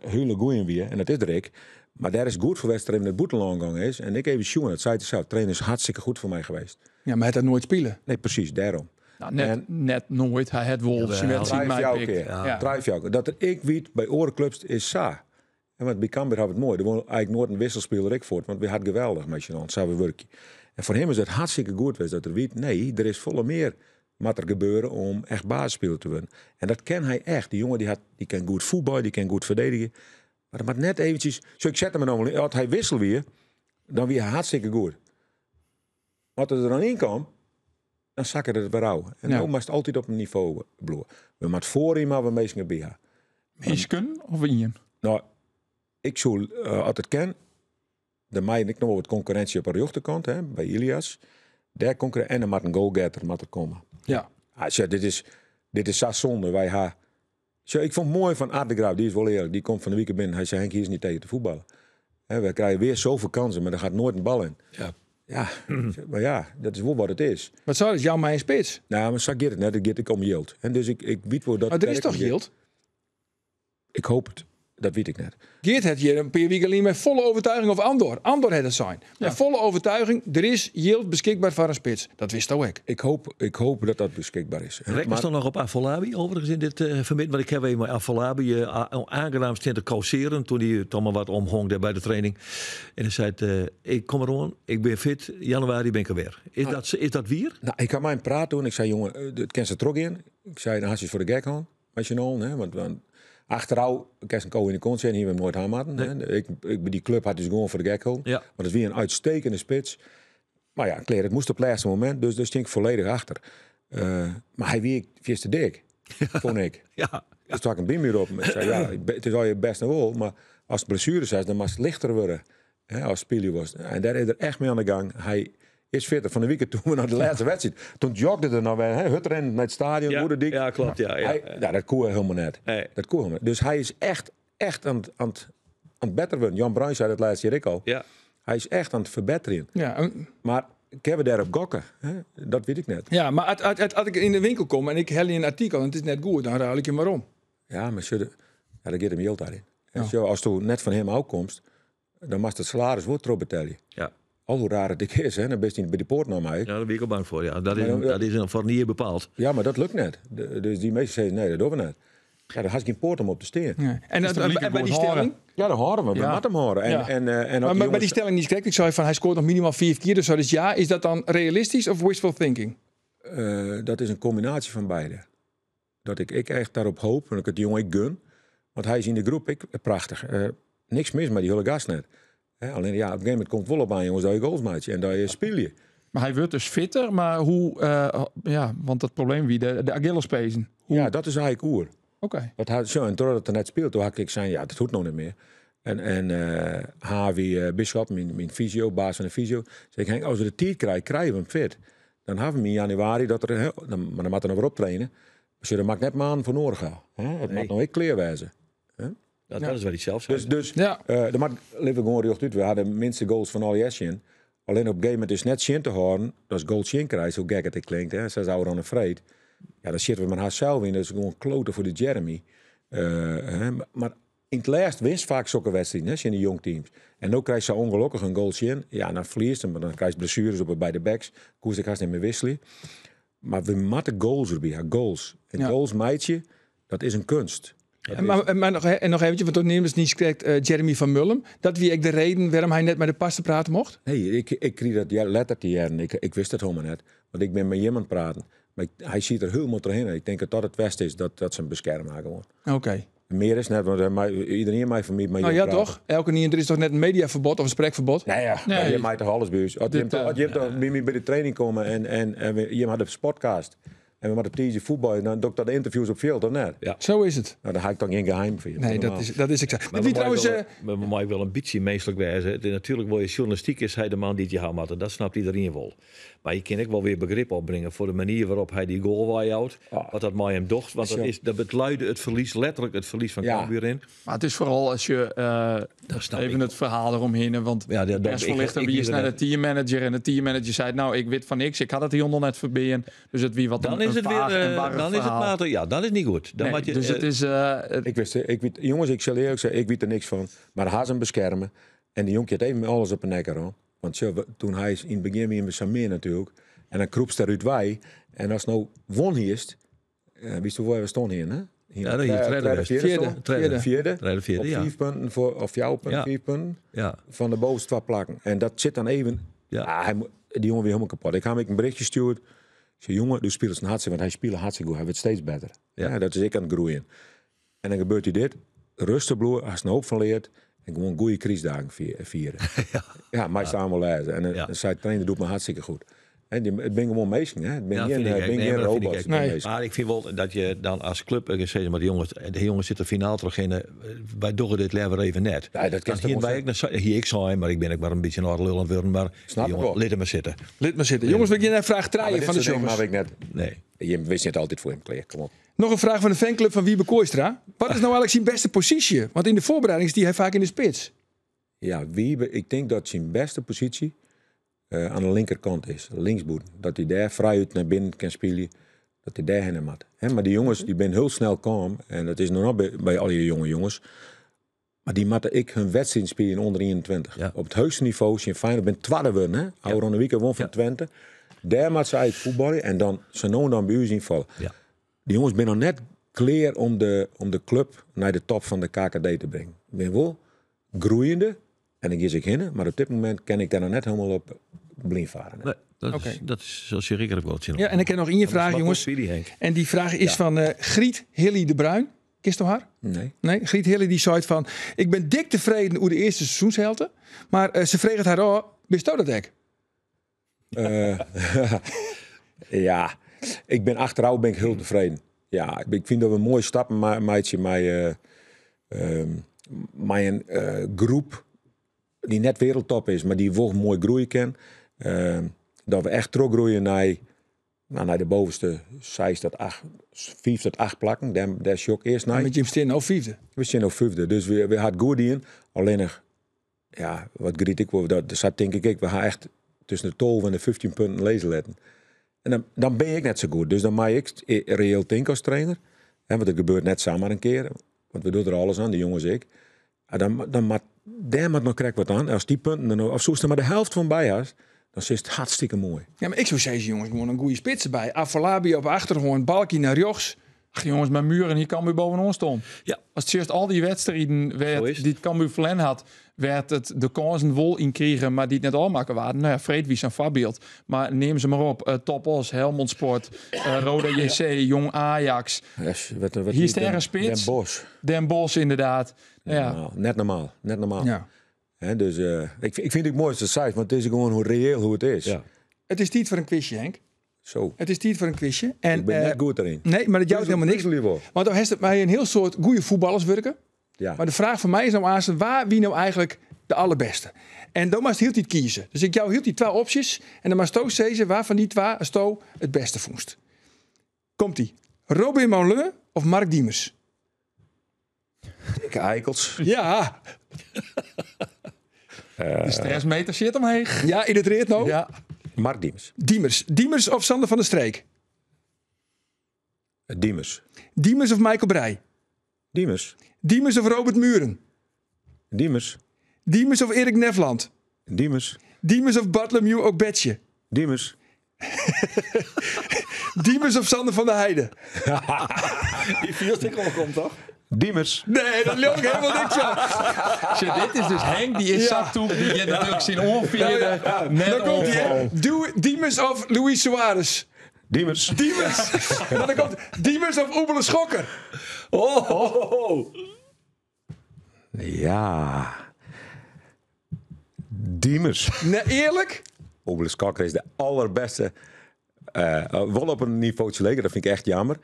hele goeie weer, en dat is er ik. Maar daar is goed voor geweest dat er in het boeteland gang is. En ik even zien, dat zei het zelf, trainer is hartstikke goed voor mij geweest. Ja, maar hij had nooit spelen. Nee, precies, daarom. Nou, net, En- net nooit. Hij het Wolves. Hij werd Drijf mij jou pikt. keer. Ja. Drijf jou keer. Dat er ik weet bij orenclubs is sa. En want bij Cambuur had het mooi. Er won eigenlijk nooit een wisselspeler ik voort, want we hadden geweldig met je samen werken. En voor hem is het hartstikke goed geweest dat er weet, nee, er is volle meer wat er gebeuren om echt basisspeler te worden. En dat ken hij echt. Die jongen die, had, die kan goed voetballen, die kan goed verdedigen. Maar dat moet net eventjes... Zo, ik zet hem er nou wel in. Als hij wissel weer, dan weer hartstikke goed. Maar als er dan in kwam, dan zakken het weer uit. En Ja. nou moest het altijd op een niveau bloeien. We moeten voorin, maar we meestal bij haar. Isken of Ian? Nou, ik zou altijd ken. De mij en ik nog wel wat concurrentie op de rechterkant, hè, bij Ilias. Daar concurrentie en er moet een goalgetter moet er komen. Ja. Ah, tja, dit is zo zonde. Wij ha. Tja, ik vond het mooi van Art de Graaf, die is wel eerlijk. Die komt van de weekend binnen. Hij zei, Henk, hier is niet tegen te voetballen. Hè, we krijgen weer zoveel kansen, maar er gaat nooit een bal in. Ja. Ja, maar ja, dat is wel wat het is. Wat zou dat? Jouw mijn spits. Nou, maar zo gaat het net. Het gaat ik om yield. En dus ik weet wel dat... Maar er is dat toch yield? Ik hoop het. Dat weet ik net. Geert het hier een paar weken geleden met volle overtuiging of Andor. Andor het het zijn. Met volle overtuiging, er is yield beschikbaar voor een spits. Dat wist ook ik. Ik hoop dat dat beschikbaar is. Rek Maar- dan nog op Afolabi, overigens in dit vermid. Want ik heb even met Afolabi aangenaam staan te causeren toen hij toch maar wat omhong daar bij de training. En hij zei, het, ik kom erom, ik ben fit, januari ben ik er weer. Is dat weer? Nou, ik had mij een praat doen. Ik zei, jongen, het kent ze trok in. Ik zei, dan had je voor de gek aan. Met je nou, hè? Want achteraf, ik heb een kou in de kont zijn, hier we hem nooit aanmaten. Hè? Ik, die club had dus gewoon voor de gek gehouden. Ja. Maar dat is weer een uitstekende spits. Maar ja, Claire, het moest op het laatste moment, dus daar stond ik volledig achter. Maar hij wie vies te dik, vond ik. Ja. Dus toen had ik een bimmuur op. Ik zei, ja, het is al je best nog wel, maar als het blessures zijn, dan mag het lichter worden. Hè, als speler was. En daar is er echt mee aan de gang. Hij is fitter. Van de weekend toen we naar de laatste wedstrijd. Toen jogde er nou weer, hè, Hutteren naar het stadion, Ja, Moederdiek. ja, klopt, ja, ja, Hij, ja. ja, dat koe helemaal net. Nee. Dat koe helemaal net. Dus hij is echt, echt aan het beter worden. Jan Bruin zei dat laatst hier ik al. Ja. Hij is echt aan het verbeteren. Ja, en- Maar kunnen we daarop gokken? Hè? Dat weet ik net. ja maar als ik in de winkel kom en ik hel in een artikel en het is net goed, dan ruil ik hem maar om. Ja, maar zullen, ja, daar gaat hem yield daarin. En Ja. zo, als du net van hem uitkomst, dan mag het salaris wordt erop betalen. Ja. Al hoe raar het ik is, hè? Dan ben je niet bij de poort naar mij. Ja, daar ben ik ook bang voor. Ja. Dat is, Maar dan- dat is een voor niet bepaald. Ja, maar dat lukt net. Dus die meesten zeiden, nee, dat doen we net. Ja, dan had je geen poort om op te steen. Ja. En, Is de en bij die goed horen? stelling, Ja, dan horen we. We Ja. moeten hem horen. En, Ja. en, en maar, ook maar bij die jongens- stelling niet correct. Ik zei van hij scoort nog minimaal 4 keer. Dus dat is ja. Is dat dan realistisch of wishful thinking? Dat is een combinatie van beide. Dat ik echt daarop hoop en ik het die jongen ik gun. Want hij is in de groep, ik, prachtig. Niks mis met die hele gast net. Hè, alleen ja, op een gegeven moment komt het wel op aan, jongens, dat je goals maakt. En dat je speel je. Maar hij wordt dus fitter, maar hoe... ja, want dat probleem wie de Achillespezen. Hoe- Ja, dat is eigenlijk oer. Oké. Want hij, zo, en totdat het er net speelt, toen had ik zijn, ja, dat doet nog niet meer. En Havi Bisschop, mijn fysio, baas van de fysio, zei ik, Henk, als we de tijd krijgen, krijgen we hem fit. Dan hawwe we in januari dat er, hè, dan, maar dan moat er noch wer optrainen. Maar dat maakt net maanden voor nodig. Hè? Het Nee. moet nog ik klear wezen. Hè? Dat is wat hij zelf zei. Dus Ja. er moet, leven gewoon rjocht uit. We hadden de minste goals van alle Essen. Alleen op een gegeven moment is net zin te houden. Dat is goal zin krijgt, hoe gek het ook klinkt. Hè? Ze zouden aan een vreed. Ja, dan zitten we met haar zelf in. Dat is gewoon kloten voor de Jeremy. Hè? Maar in het laatst winst vaak zulke wedstrijden, hè, in de jong teams. En nu krijgt ze ongelukkig een goal in. Ja, dan verliest hem, maar dan krijg je blessures op bij de backs. Koers ik haast niet meer wisselen. Maar we moeten goals erbij, ja, goals. En goals, meidje, dat is een kunst. Dat En maar nog, en nog eventjes, want toen nemen ze niet correct, Jeremy van Mullum. Dat wie ik de reden waarom hij net met de pas te praten mocht? Nee, ik kreeg dat letter te jaren. Ik wist het helemaal net. Want ik ben met iemand aan het praten. Maar hij ziet er helemaal doorheen. Ik denk dat dat het beste is, dat ze hem beschermen gewoon. Meer is net, want iedereen mij van mij, maar Nou je ja, praat. toch? Elke niet, er is toch net een mediaverbod of een spreekverbod? Nee, ja. Nee. Maar je maakt toch alles bij ons. Als je Dit, hem toch, als je hem toch bij mij bij de training komen en je had de podcast. En we hadden op voetbal en dan doe ik dat de interviews op veld, of net? Ja. Zo is het. Nou, daar ga ik dan geen geheim voor je. Nee, Normaal. dat is exact. Maar Maar wie we trouwens, mogen wel, we mogen wel een beetje menselijk wezen. Het is natuurlijk wel je journalistiek is hij de man die het je houdt, dat snapt iedereen wel. Maar je kan ook wel weer begrip opbrengen voor de manier waarop hij die goal houdt. Wat dat met hem docht. Want dat beluidde het verlies, letterlijk het verlies van Cambuur in. Maar het is vooral als je, Dat snap even ik. het verhaal eromheen. Want Ja, dat- persvoorlichter, ik- wie is ik- naar de teammanager? En de teammanager zei, nou, ik weet van niks. Ik had het hier nog net voorbij. Dus het wie wat Dan een, is een het weer, vaag en warrig dan is het verhaal. matig. Ja, dan is het niet goed. Dan Nee, moet je, dus het is, het Ik wist, ik weet, jongens, ik zal eerlijk zeggen, ik weet er niks van. Maar hij hem beschermen. En die jonkje had even alles op een nek hoor. Want zo, toen hij is in het begin weer met Samir natuurlijk. En dan kroep ze daaruit wij. En als nou won hier is, wist je waar we stonden hier, hè? Hier, Ja, hier, tweede tweede, best. vierde Vierde. stond. Vierde. Vierde. Tweede, vierde, Op ja. 4 punten voor, of jouw punt, 4 punten. Van de bovenste 2 plakken. En dat zit dan even. Ah, die jongen weer helemaal kapot. Ik ga hem een berichtje sturen. Ik zei, jongen, du speelt een hartstikke, want hij speelt hartstikke goed. Hij wordt steeds beter. Ja, dat is ik aan het groeien. En dan gebeurt hij dit. Rustig bloer, als een hoop van leert. En gewoon goede criesdagen vieren. Ja, mij staan wel lezen. En dan zei de trainer, doet me hartstikke goed. En die, het ben gewoon meesten, hè. Het ben Ja, geen, vind ik echt. ben Nee, geen maar dat vind ik robots, echt. het ben Nee. meesten. Maar ik vind wel dat je dan als club, ik zeg maar, de jongens zitten finaal terug in. Wij doen dit liever even net. Ja, dat kan Dan hier toch wij ik, hier ik zei, maar ik ben ook maar een beetje naar lul aan het worden. Maar Snap ik jongen, wel. laat hem maar zitten. Laat maar zitten. Jongens, we gaan naar vraag Ja, maar 3 dit van de soort dingen jongens. mag ik net. Nee. Je wist niet altijd voor hem klaar. Kom op. Nog een vraag van de fanclub van Wiebe Kooistra. Wat is nou eigenlijk zijn beste positie? Want in de voorbereiding is die hij vaak in de spits. Ja, Wiebe, ik denk dat zijn beste positie aan de linkerkant is. Linksboet. Dat hij daar vrij uit naar binnen kan spelen. Dat hij daar heen moet. Hè, maar die jongens die zijn heel snel kalm. En dat is nog bij al die jonge jongens. Maar die moeten ik hun wedstrijd spelen onder 21. Op het hoogste niveau, zijn Feyenoord ben tweede worden. Hè? Oude de Week won van Twente. Daar moet ze eigenlijk voetballen. En dan ze nou dan bij u zien vallen. Die jongens zijn nog net klaar om de club naar de top van de KKD te brengen. Ik ben wel groeiende. En dan kies ik hinnen. Maar op dit moment kan ik daar nog net helemaal op blind varen. Nee, dat is zoals je Rikker ook wel zien. Ja, en ik heb nog één vraag, Maar jongens. wat Henk. En die vraag is van Griet Hilly de Bruin. Kist u haar? Nee. Nee, Griet Hilly die zei van... Ik ben dik tevreden hoe de eerste seizoenshelte. Maar ze vreeg het haar al. Bist u dat ek? Ja, ik ben achteraf ben ik heel tevreden. Ja, ik vind dat we een mooie stappen meidje, met een groep die net wereldtop is, maar die wel mooi groeien kan. Dat we echt teruggroeien naar de bovenste 6 tot 8, 5 tot 8 plakken. Daar shock eerst naar. Met Jim Steen nou 5e. We zijn nou 5e. Dus we hadden goed in. Alleen nog, ja, wat griet ik wel, dat zat denk ik, we gaan echt tussen de 12 en de 15 punten lezen letten. En dan ben ik net zo goed. Dus dan maak ik reëel denk als trainer. Hè, want het gebeurt net samen een keer. Want we doen er alles aan, de jongens ik. En dan maakt daar moet nog krek wat aan. Als die punten er nog, of zo is er maar de helft van bij has, dan is het hartstikke mooi. Ja, maar ik zou zeggen, jongens, gewoon een goede spits erbij. Afolabi op achterhoorn, Balkie naar rechts. Ach, jongens, mijn muren hier Cambuur bovenop stond. Ja. Als het eerst al die wedstrijden Zo werd, is het. die het Cambuur verlen had, werd het de kansen wol in kregen, maar die het net al maken waren. Nou ja, Freed wie zijn voorbeeld. Maar neem ze maar op. Top Oss, Helmond Sport, Roda JC, Jong Ajax. Yes, wat Hier is die de ergens spits. Den Bosch. Den Bosch, inderdaad. Net Ja. normaal. Net normaal. Net normaal. Ja. Hè, dus ik vind het mooi dat het want het is gewoon hoe reëel hoe het is. Ja. Het is tijd voor een quizje, Henk. Zo. Het is tijd voor een quizje. En, ik ben net goed erin. Nee, maar dat jouwt helemaal niks. Liever. Want dan heeft het mij een heel soort goede voetballers werken. Ja. Maar de vraag van mij is nou, Aarsen, waar wie nou eigenlijk De allerbêste. En do moatst hieltyd kieze. Dus ik jou hieltyd twa opsjes en dan moatsto sizze wa fan dy twa asto it bêste fûnst. Komt ie. Robin Maulun of Mark Diemers? Dikke eikels. Ja. De stressmeter sit omheech. Ja, yn it read no. Ja. Mark Diemers. Diemers. Diemers of Sander van der Streek? Diemers. Diemers of Michael Breij? Diemers. Diemers of Robert Muren? Diemers. Diemers of Erik Nevland? Diemers. Diemers of Bartholomew Ogbeche? Diemers. Diemers of Sander van der Heijden? Die viel ik al komt, toch? Diemers. Nee, dat leau ik helemaal niks van. Tja, dit is dus Henk, die is Ja. zat toe. Die heeft natuurlijk zijn oorvierde. Net Dan komt hij, hè. onval. Diemers of Luis Suarez? Diemers. Diemers. Maar dan komt Diemers of Oebele Schokker? Oh, ho, ho, ho. Ja. Diemers. Nee, eerlijk? Oebele Schokker is de allerbeste. Wel op een niveautje leger, dat vind ik echt jammer.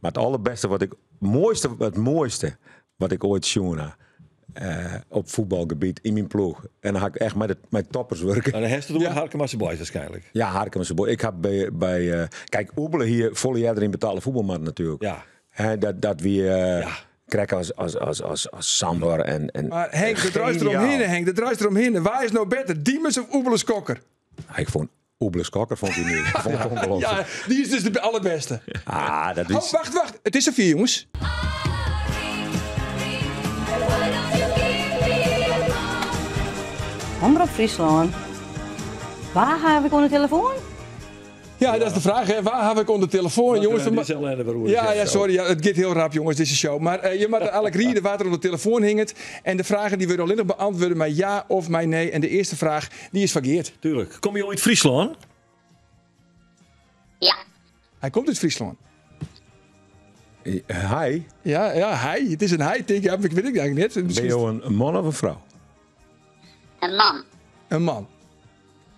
Maar het allerbeste wat ik, mooiste, het mooiste wat ik ooit zien heb, op voetbalgebied in mijn ploeg. En dan ga ik echt met, het, met toppers werken. Maar dan heeft het door Harkemasse Boys waarschijnlijk. Ja, Harkemasse Boys. Ik heb bij kijk, Oebele hier volle jaar erin betalen voetbalman natuurlijk. Ja. Hè, dat we krijgen als Sander en Maar Henk, dat draait Geniaal. eromheen, Henk. Dat draait eromheen. Waar is nou beter, Diemers of Oebele Schokker? Ah, ik vond Oebele Schokker vond ik niet. Ik vond het ongelooflijk. Ja, die is dus de allerbeste. Ah, dat is... Oh, wacht, wacht. Het is er 4, jongens. Omroep Friesland. Waar heb ik onder de telefoon? Ja, dat is de vraag, hè. Waar heb ik onder de telefoon? Jongens, we we ma- is ellende waarover Ja, zegt ja, zo. sorry. Ja, het gaat heel rap, jongens, deze show. Maar je moet elk rieden waar er onder de telefoon hing. En de vragen die worden alleen nog beantwoorden met ja of met nee. En de eerste vraag, die is van Geert. Tuurlijk. Kom je uit Friesland? Ja. Hij komt uit Friesland. Hij? Ja, ja, hij. Het is een hij, denk ik. Ja, ik weet het eigenlijk net. Ben je een man of een vrouw? Een man. Een man.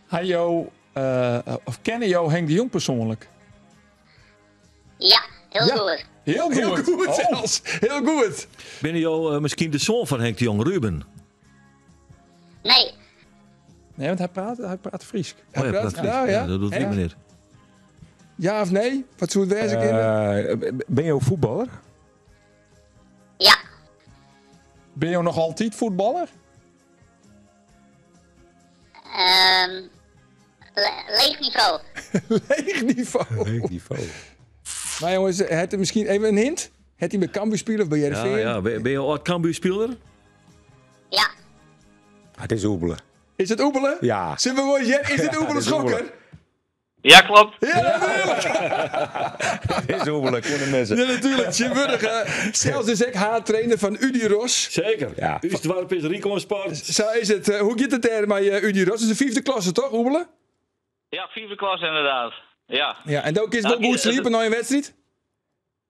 Hij jou, of kennen jou Henk de Jong persoonlijk? Ja, heel Ja. goed. Heel goed. Heel goed Oh. zelfs. Heel goed. Ben je misschien de zoon van Henk de Jong, Ruben? Nee. Nee, want hij praat Fries. Hij Oh ja, praat, praat nou, Fries. ja. Ja, dat doet Henk? meneer. Ja of nee? Wat zou het wezen kunnen? Ben je ook voetballer? Ja. Ben je nog altijd voetballer? Leeg niveau. Leeg niveau. Leeg niveau. Maar jongens, het misschien even een hint? Het hij bij Cambuur spelen of bij Ja, Heerenveen? ja. Ben je oud Cambuur-speler? Ja. Het is Oebele. Is het Oebele? Ja. Zullen we wel, is het Ja, Oebele het is Schokker? Oebele. Ja, klopt. Ja, natuurlijk. Het is Oebele, kunnen mensen. Ja, natuurlijk. Tjewurdig, hè. Zelfs is ik haar trainer van Udi Ros. Zeker. Ja. Uw dwarp is Rico Sport. Zo is het. Hoe gaat het daar met Udi Ros? Het is de 5e klasse, toch, Oebele? Ja, 5e klas inderdaad. Ja. Ja, en ook is het Nou, wel goed sliepen na een wedstrijd?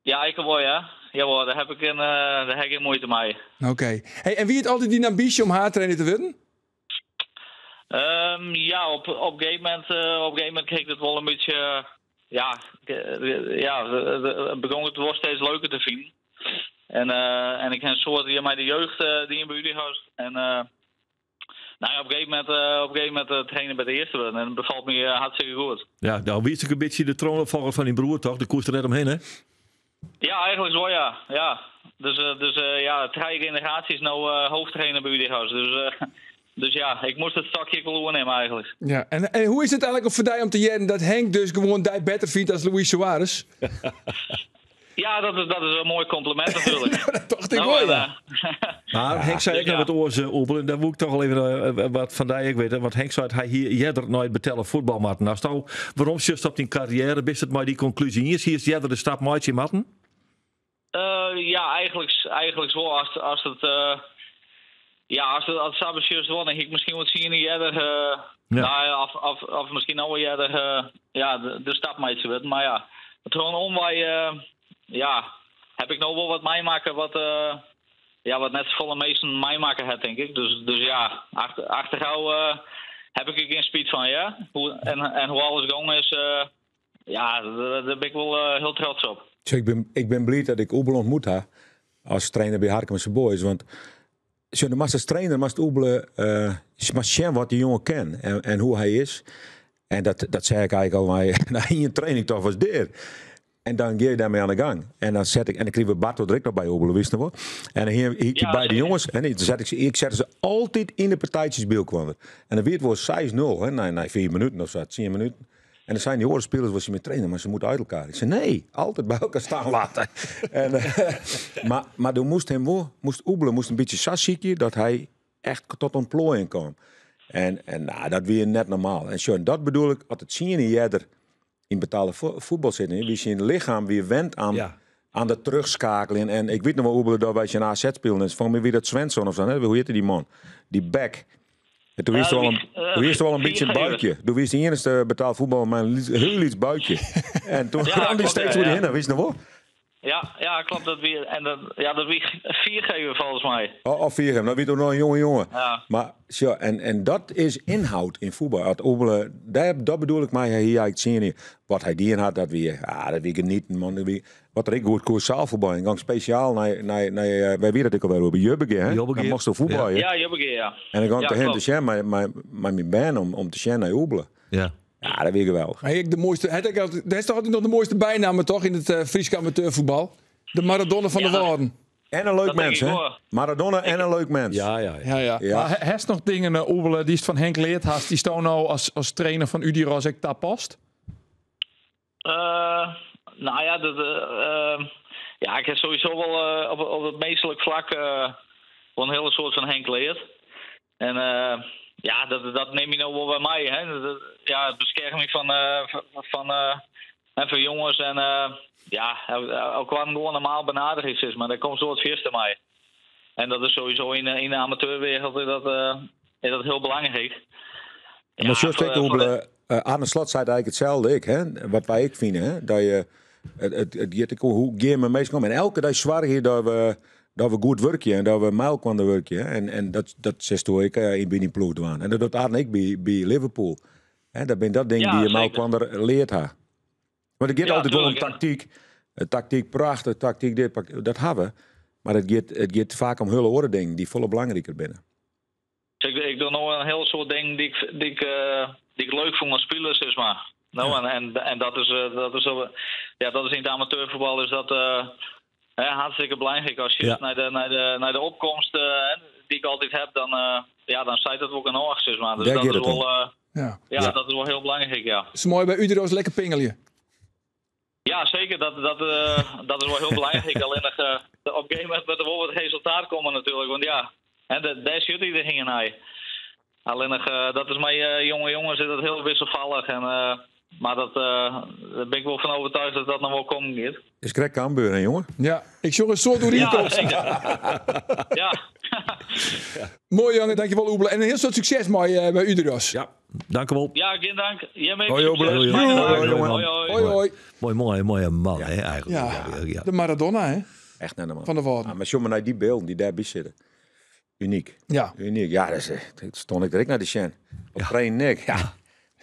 Ja, ik wel, ja. Jawel, daar heb ik een, daar heb ik geen moeite mee. Oké. Hey, en wie heeft altijd die ambitie om haar trainer te worden? Ja, op een gegeven moment, op een gegeven moment kreeg ik het wel een beetje, ja, ja, begon het wel steeds leuker te vinden. En ik heb een soort die mij de jeugd die in bij jullie was. En nou ja, op een gegeven moment, op een gegeven moment trainen bij de eerste en dat bevalt me hartstikke goed. Ja, nou wie is ook een beetje de troonopvolger van die broer, toch? De koers er net omheen, hè? Ja, eigenlijk wel, ja. Ja. Dus ja, 3 generaties nou hoofdtrainer bij jullie was. Dus ja, ik moest het stokje wel overnemen eigenlijk. Ja, en hoe is het eigenlijk voor jou om te jaren dat Henk dus gewoon die beter vindt als Luis Suarez? Ja, dat is een mooi compliment natuurlijk. Dat dacht ik Nou, wel, en, ja. Maar Henk zei Dus ik nog ja. wat oors, Oebele. En daar moet ik toch wel even wat van die ik weten. Want Henk zei dat hij hier jeder nooit betellen voetbalmatten. Nou, stel, waarom zit op die carrière? Bist het maar die conclusie hier? Hier is jeder de stap maatje matten? Ja, eigenlijk zo. Als het, ja, als het, als het ambitieus wordt, dan heb ik misschien wat zien eerder, Ja. nou ja, of misschien al eerder, ja, de stap maatje wordt. Maar ja, het gewoon omwaai, ja, heb ik nog wel wat meemaken wat, ja, wat net zoveel meesten meemaken het, denk ik. Dus ja, achtergauw heb ik er geen speed van, ja. En hoe alles gong is, ja, daar ben ik wel heel trots op. Dus ik ben blij dat ik Oebele ontmoet heb als trainer bij Harkemasse Boys. Want Sjoch, do moatst as trainer moatst Oebele moatst sjen wat dy jonge kin en hoe hy is. En dat, dat sei ik eigenlijk al nei ien training toch was dit. En dan gean je daarmee aan de gang. En dan zet ik, en dan krige Bart er ek noch by Oebele, wist noch wol. En dan hie ik die beide jongens en dan zet ik ze, ik zette ze altyd yn de partijtsjes by elkoar. En dan wie it wol 6-0, hè, nei 4 minuten of sa, 10 minuten. En dan zeiden die oare spelers, was je met trainer, maar ze moeten uit elkaar. Ik zei, nee, altijd bij elkaar staan laten. En, maar toen moest hem wel, moest Oebele moest een beetje sa ziekje dat hij echt tot ontplooiing kwam. En nou, dat wie net normaal. En zo, dat bedoel ik, als het zien eerder in betaalde voetbal zitten, wie zijn lichaam weer went aan de terugschakeling. En ik weet nog wel, Oebele, dat wij zijn AZ speelden. En van mij wie dat Svensson of zo, hè? Hoe heette die man? Die back. En toen wist Ja, wel een, toen wist wel een beetje een viergever. buikje. Toen wist de enige betaald voetbal maar een heel iets buikje. En toen Ja, kwam die klopt, steeds ja, hoe die ja. heen, wist je nog wel? Ja, ja, klopt. Dat wie, en dat, ja, dat wie viergever volgens mij. Oh, of viergever, dat weet ook nog een jonge jongen. Ja. Maar zo, en dat is inhoud in voetbal. Het Oebele, daar, dat bedoel ik maar, hier eigenlijk zien hier. Wat hij die in had, dat weer, ah, dat weer genieten, man. Dat weer, wat er ik goed koers zaalvoetbal. En gang speciaal naar bij wie dat ik alweer bij Jubbeke, hè? Jubbeke. Dan mocht ze voetballen. Ja, Jubbeke, ja. En dan gang ik Ja, erheen te klopt. zien, maar mijn band om te zien naar Oebele. Ja. Ja, dat weer geweldig. Maar ik de mooiste, hij had altijd, dat is toch altijd nog de mooiste bijnaam, toch, in het Frieske amateurvoetbal? De Maradona van de Ja. Waarden. En een leuk Dat denk mens, ik hè? hoor. Maradona en een leuk mens. Ja, ja, ja. Ja, ja. Ja. Maar hij nog dingen, Oebele, die is van Henk Leerthast, die stond nou als trainer van Udiros ik daar past? Nou ja, dat, ja, ik heb sowieso wel op het meestelijk vlak wel een hele soort van Henk Leert. En ja, dat neem je nou wel bij mij. Hè? Dat, ja, het bescherming van jongens en ja, ook kwam gewoon normaal benaderd is, maar daar komt zo het eerste mij. En dat is sowieso in de amateurwereld is dat heel belangrijk. Ja, maar zo steekt Oebele, Arne Slot zei eigenlijk hetzelfde, ik, hè? Wat wij ik vinden, hè? Dat je, het, het, het, het, het, hoe geer me meest komen. En elke dag zwaar hier dat we goed werken en dat we mijl kwamen werken. Hè? En dat zegt hoe ik in binnen ploeg doen. En dat doet Arne ik bij Liverpool. Hè? Dat ben dat ding Ja, die je zeker. mijl leert haar. Maar het gaat Ja, altijd wel om tuurlijk, hè. tactiek. Tactiek prachtig, tactiek dit, dat hebben we. Maar het gaat vaak om hele andere dingen die volle belangrijker binnen. Dus ik doe nog een heel soort dingen die ik leuk vond als speler, zeg maar. Nou, en dat is dat is wel, ja, dat is in het amateurvoetbal is dat hè, hartstikke belangrijk. Als je naar de opkomst die ik altijd heb, dan zei dat ook een oog, zeg maar. Dus Daar dat gaat is het om. wel ja, dat is wel heel belangrijk, ja. Het is mooi bij Udiros lekker pingelen. Ja, zeker. Dat is wel heel belangrijk. Alleen nog op een gegeven moment moet er wel wat resultaat komen natuurlijk. Want ja, hè, daar zit iedereen in hij. Alleen nog, dat is mijn jonge jongens, is dat heel wisselvallig. En, maar daar ben ik wel van overtuigd dat dat nog wel komt, Geert. Is Greg Cambuur, hè, jongen? Ja, ik zorg een soort door hier Ja, komt. zeker. Ja. Mooi, jongen. Dankjewel, Oebele. En een heel soort succes bij Udiros. Ja, dank u wel. Ja, geen dank. Jij bent Hoi, Oebele. succes. Hoi, Fijne dag. Hoi, jongen. Hoi, hoi. Hoi, hoi. Mooi, mooi, mooie man, hè, eigenlijk. Ja, Ja, ja. de Maradona, hè? Echt net normaal. Van de Waarden. Ah, maar zomaar naar die beelden die daarbij zitten. Uniek. Ja. Uniek. Ja, dat is, dat stond ik direct naar de Shen. Op train nek. Ja.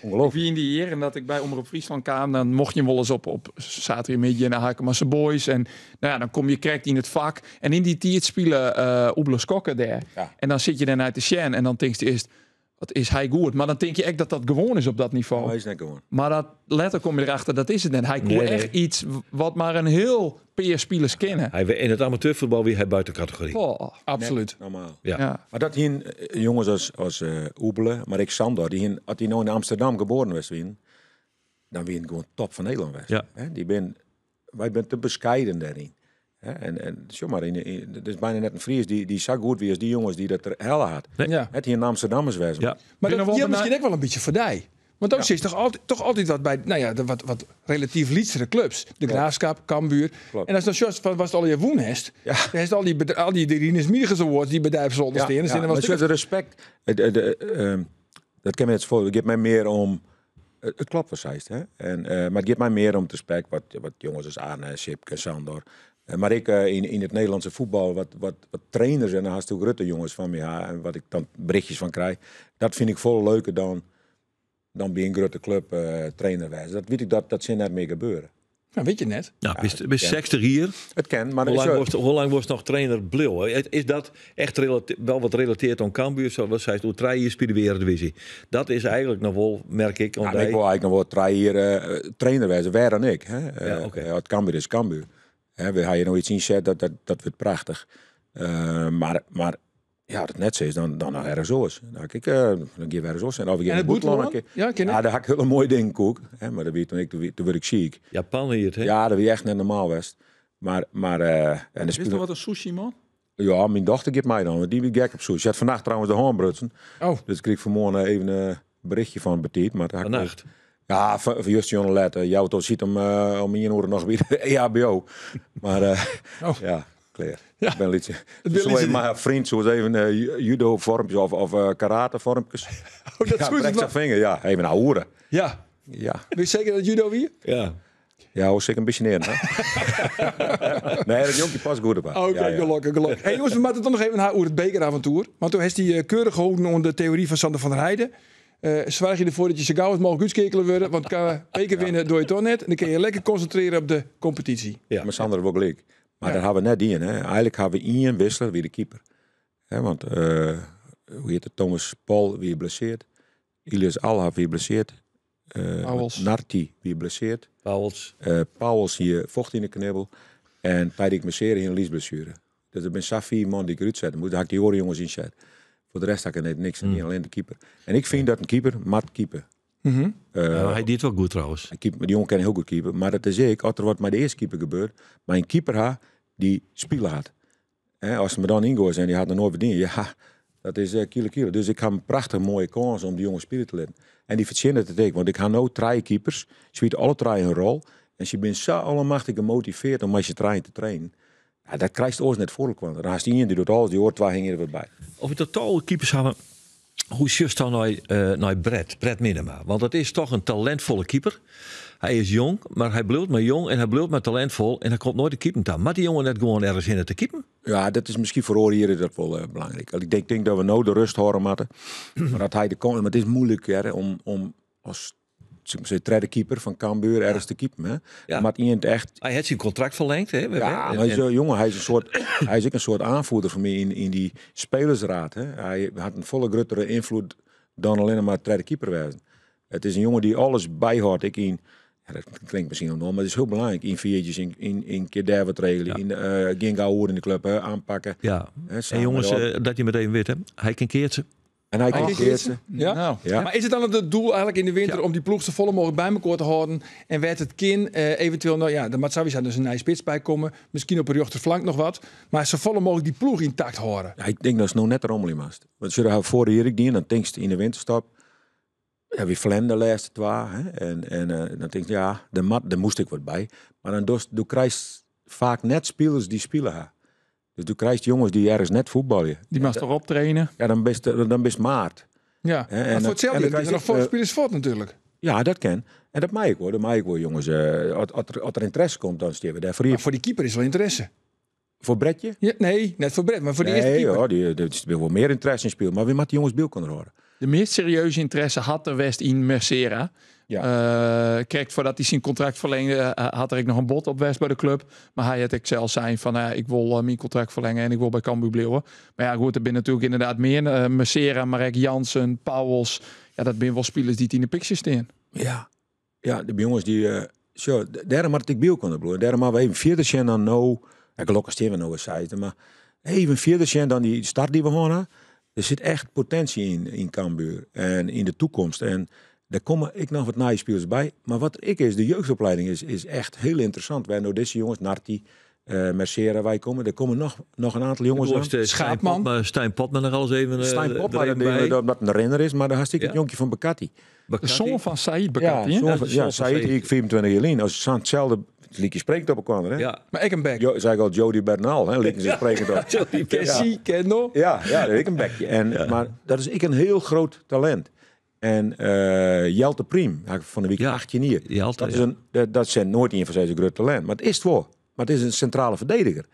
Ongelooflijk. Wie in die jaren dat ik bij Omroep Friesland kwam, dan mocht je hem wel eens op zaterdagmiddag naar Harkemasse Boys. En dan kom je correct in het vak. En in die tijd spelen Oebele Skokke daar. Ja. En dan zit je dan uit de Shen en dan denk je eerst, wat is hij goed? Maar dan denk je echt dat dat gewoon is op dat niveau. Oh, hij is net gewoon. Maar dat, later kom je erachter, dat is het net. Hij kon Nee, nee. echt iets wat maar een heel peer spelers kennen. Hij, in het amateurvoetbal wie hij buiten categorie. Oh. Absoluut. Net normaal. Ja. Ja. Maar dat hier jongens als Oebele, maar ik Sander, die hier, had hij nou in Amsterdam geboren was, wien, dan wie gewoon top van Nederland was. Ja. Hè, die ben, wij zijn te bescheiden daarin. Hè, en zomaar, het is bijna net een Fries die zo goed wie als die jongens die dat er helle had. Nee. Ja. Het hier in Amsterdam is wezen. Ja. Maar Ben dat er wel geldt bijna- misschien ook wel een beetje voor die. Want ook zit toch altijd wat bij, nou ja, de wat relatief lietsere clubs. De Graafschap, Cambuur. Klopt. En als dan Jos van was het al je woen heeft, dan heeft al die al die de Rinus Michels Awards die bedrijf zonder Ja, steen. Dus ja, dan maar was het het respect, dat kan me net voor. Het geeft mij meer om, het klopt wat zij hè. En, maar het geeft mij meer om het respect wat jongens als Arne, Sipke, Sander. Maar ik in het Nederlandse voetbal, wat trainers en dan haast ook Rutte jongens van me, ja, en wat ik dan berichtjes van krijg, dat vind ik veel leuker dan bij een grote club trainer wijzen. Dat weet ik, dat zin net meer gebeuren. Nou, weet je net. Nou, bist 60 jier. It kin, mar Hoe lang wolst, hoe lang wolst noch trainer bliuwe? Is dat echt wel wat relateerd oan Cambuur? Sa, wat seist, oer 3 jier spylje we Eredivisie. Dat is eigenlijk noch wol, merk ik. Ja, ik wol eigenlijk noch wol 3 jier trainer wêze, wêr dan ek. Hè? Ja, oké. As Cambuur is Cambuur. Hè, we ha hjir no iets ynset, dat wurdt prachtich. Mar ja, as it net sa is, dan noch ergens oars. Dan ha ik, dan gean we ergens oars. En of ik En in it it bûtenlân bûtenlân? een kear. Ja, kin Ja, ik. dêr ha ik hiele moaie dingen koek. Hè, mar dat wie toen ik, toen wurd ik siik. Japan hier, hè? Ja, dat wie echt net normaal west. Maar en de Wist spelen je wat een sushi, man? Ja, myn dochter giet mei dan, want dy wie gek op sushi. Se hat fannacht trouwens de hân brutsen. Oh. Dus ik kriech fanmoarn even in berichtje fan betiid. Mar dat ha ik Fannacht? Ja, fan juster let. Jou tot siet om 1 oere noch by de EHBO. Maar Oh. ja, klear. Ja. Ik ben een beetje, Het wil zo iets even mijn vriend, zo even judo-vormpjes of karate-vormpjes. Oh, dat Ja, is goed. brek zijn vinger, ja. Even naar hoeren. Ja. Ja. Weet je zeker dat judo weer? Ja. Ja, hoe zit ik een beetje neer, hè? Nee, dat jonkje past goed op haar. Oké, Ja, ja. gelukkig, gelukkig. Hey, jongens, we moeten toch nog even naar over het bekeravontuur. Want toen heeft hij keurig gehouden onder de theorie van Sander van der Heijden. Zorg je ervoor dat je zo gauw als mogelijk uitschakelen worden. Want kan beker winnen doe je toch net. En dan kun je lekker concentreren op de competitie. Ja. Maar Sander wil gelijk. Maar Ja. daar hebben we net in. Hè. Eigenlijk hebben we één wissler, wie de keeper. Hè, want, hoe heet het? Thomas Paul, wie blesseert. Ilias Alha, wie blesseert. Pauwels. Narti, wie blesseert. Pauwels. Pauwels hier vocht in de knibbel. En Tijdik Messere in een liesblessure. Dus er ben Safi man die ik eruit zet. Moet ik die oren jongens inzetten. Voor de rest had ik er net niks aan, alleen de keeper. En ik vind dat een keeper moet keeper. Ja, hij deed wel goed trouwens. Hij keeper, die jongen kan heel goed keeper. Maar dat is ik, als er wat met de eerste keeper gebeurt, maar een keeper ha, die spelen had. Hè, als ze me dan ingooien en die had nog nooit verdiend. Ja, dat is kiele kiele. Dus ik heb een prachtig mooie kans om die jongen spelen te laten. En die verzinnen het ik, want ik ga nou 3 keepers. Ze weten alle 3 hun rol. En ze zijn zo allemachtig gemotiveerd om als je trein te trainen. Ja, dat krijgt oors net voor elkaar. Dan haast iemand die doet alles, die hoort 2 hingen er wat bij. Of we totaal keepers hebben. Hoe just dan naar Brett Minnema? Want dat is toch een talentvolle keeper. Hij is jong, maar hij blijft maar jong en hij blijft maar talentvol. En hij komt nooit de keeper aan. Maar die jongen net gewoon ergens in te keepen? Ja, dat is misschien voor Oren dat wel belangrijk. Ik denk dat we nou de rust horen moeten. Maar dat hij de kon, maar het is moeilijk hè, om als zeg maar, derde keeper van Cambuur ergens te keepen. Hè? Ja. Maar iemand echt. Hij heeft zijn contract verlengd. Hè? Ja, maar hij is, jongen, hij is een soort, hij is ook een soort aanvoerder voor mij in die spelersraad. Hè? Hij had een volle grotere invloed dan alleen maar derde keeper wezen. Het is een jongen die alles bijhoudt. Ik in, ja, dat klinkt misschien nog, maar het is heel belangrijk. In viertjes, in keer daar wat regelen, in geen hoer in de club, hè, aanpakken. Ja. Hè, En samen jongens, met dat je meteen weet, hè, hij kan keertsen. En hij Hij kan kan keertsen. Ja? Nou. Ja. Maar is het dan het doel eigenlijk in de winter om die ploeg zo volle mogelijk bij elkaar te houden? En werd het kin eventueel, nou ja, de Matsawi zou dus een nieuwe spits bij komen. Misschien op de rechterflank nog wat. Maar zo volle mogelijk die ploeg intact houden. Ja, ik denk dat is nog net rommelig mast. Want zullen we voor de Erik die en dan denkst in de winterstop. Ja, we verlenden de laatste twee. Hè? En dan denk je, ja, de mat, daar moest ik wat bij. Maar dan dus, du krijgt vaak net spelers die spelen. Hè. Dus du krijgt jongens die ergens net voetballen. Die mag toch optrainen? Ja, dan bist, dan bist maart. Ja, Hè, en maar voor dan- hetzelfde en dan is er krijg nog je, voor spelers voort natuurlijk. Ja, dat ken. En dat maak ik hoor. Dat maak ik hoor, jongens. Als er interesse komt, dan staan we daar voor. Maar voor die keeper is wel interesse. Voor Bretje? Ja, nee, net voor Brett, maar voor de eerste Nee, keeper. hoor, die is wel meer interesse in spelen. Maar wie moet die jongens beeld kunnen horen? De meest serieuze interesse had er West in Mercera. Ja. Kijk, voordat hij zijn contract verlengde, had er ik nog een bod op West bij de club. Maar hij had ik zelf zijn van, ik wil mijn contract verlengen en ik wil bij Cambuur blijven. Maar ja, goed, er zijn natuurlijk inderdaad meer. Mercera, Marek Jansen, Pauwels. Ja, dat zijn wel spelers die het in de picture staan. Ja, ja, de jongens die... zo, daarom had ik beeld kunnen bloeien. Daarom hadden we even verder zijn dan nou... Ja, gelukkig staan we nou eens zeiden, maar even verder zijn dan die start die we hadden. Er zit echt potentie in Cambuur en in de toekomst. En daar komen ik nog wat nieuwe spelers bij. Maar wat ik is, de jeugdopleiding is echt heel interessant. Wij nou deze jongens, Narti, Mercera, wij komen. Er komen nog een aantal jongens aan. Stijn Schaapman. Potma, Stijn Potma nog alles even, Stijn er Potma, even bij. dat een renner is, maar daar hartstikke het jonkje van Bakati. Bakati. De zoon van Said Bakati, Ja, hè? zoon Ja, van, de ja, zoon van Said, Said. ik 24 jaar lien. Als ze hetzelfde liedje spreekt op elkaar, hè? Ja. Maar ik een bek. Jo, zei ik al, Jody Bernal, hè? Lieten ze sprekend op. Jody Bernal. Kessie, Kendo. Ja, ja, dat ik een bekje. En, Maar dat is ik een heel groot talent. En Jelte Priem, had ik van de week 18 hier. Jelte, dat, is ja. een, dat zijn nooit een van zijn groot talent. Maar het is het wel. Maar het is een centrale verdediger.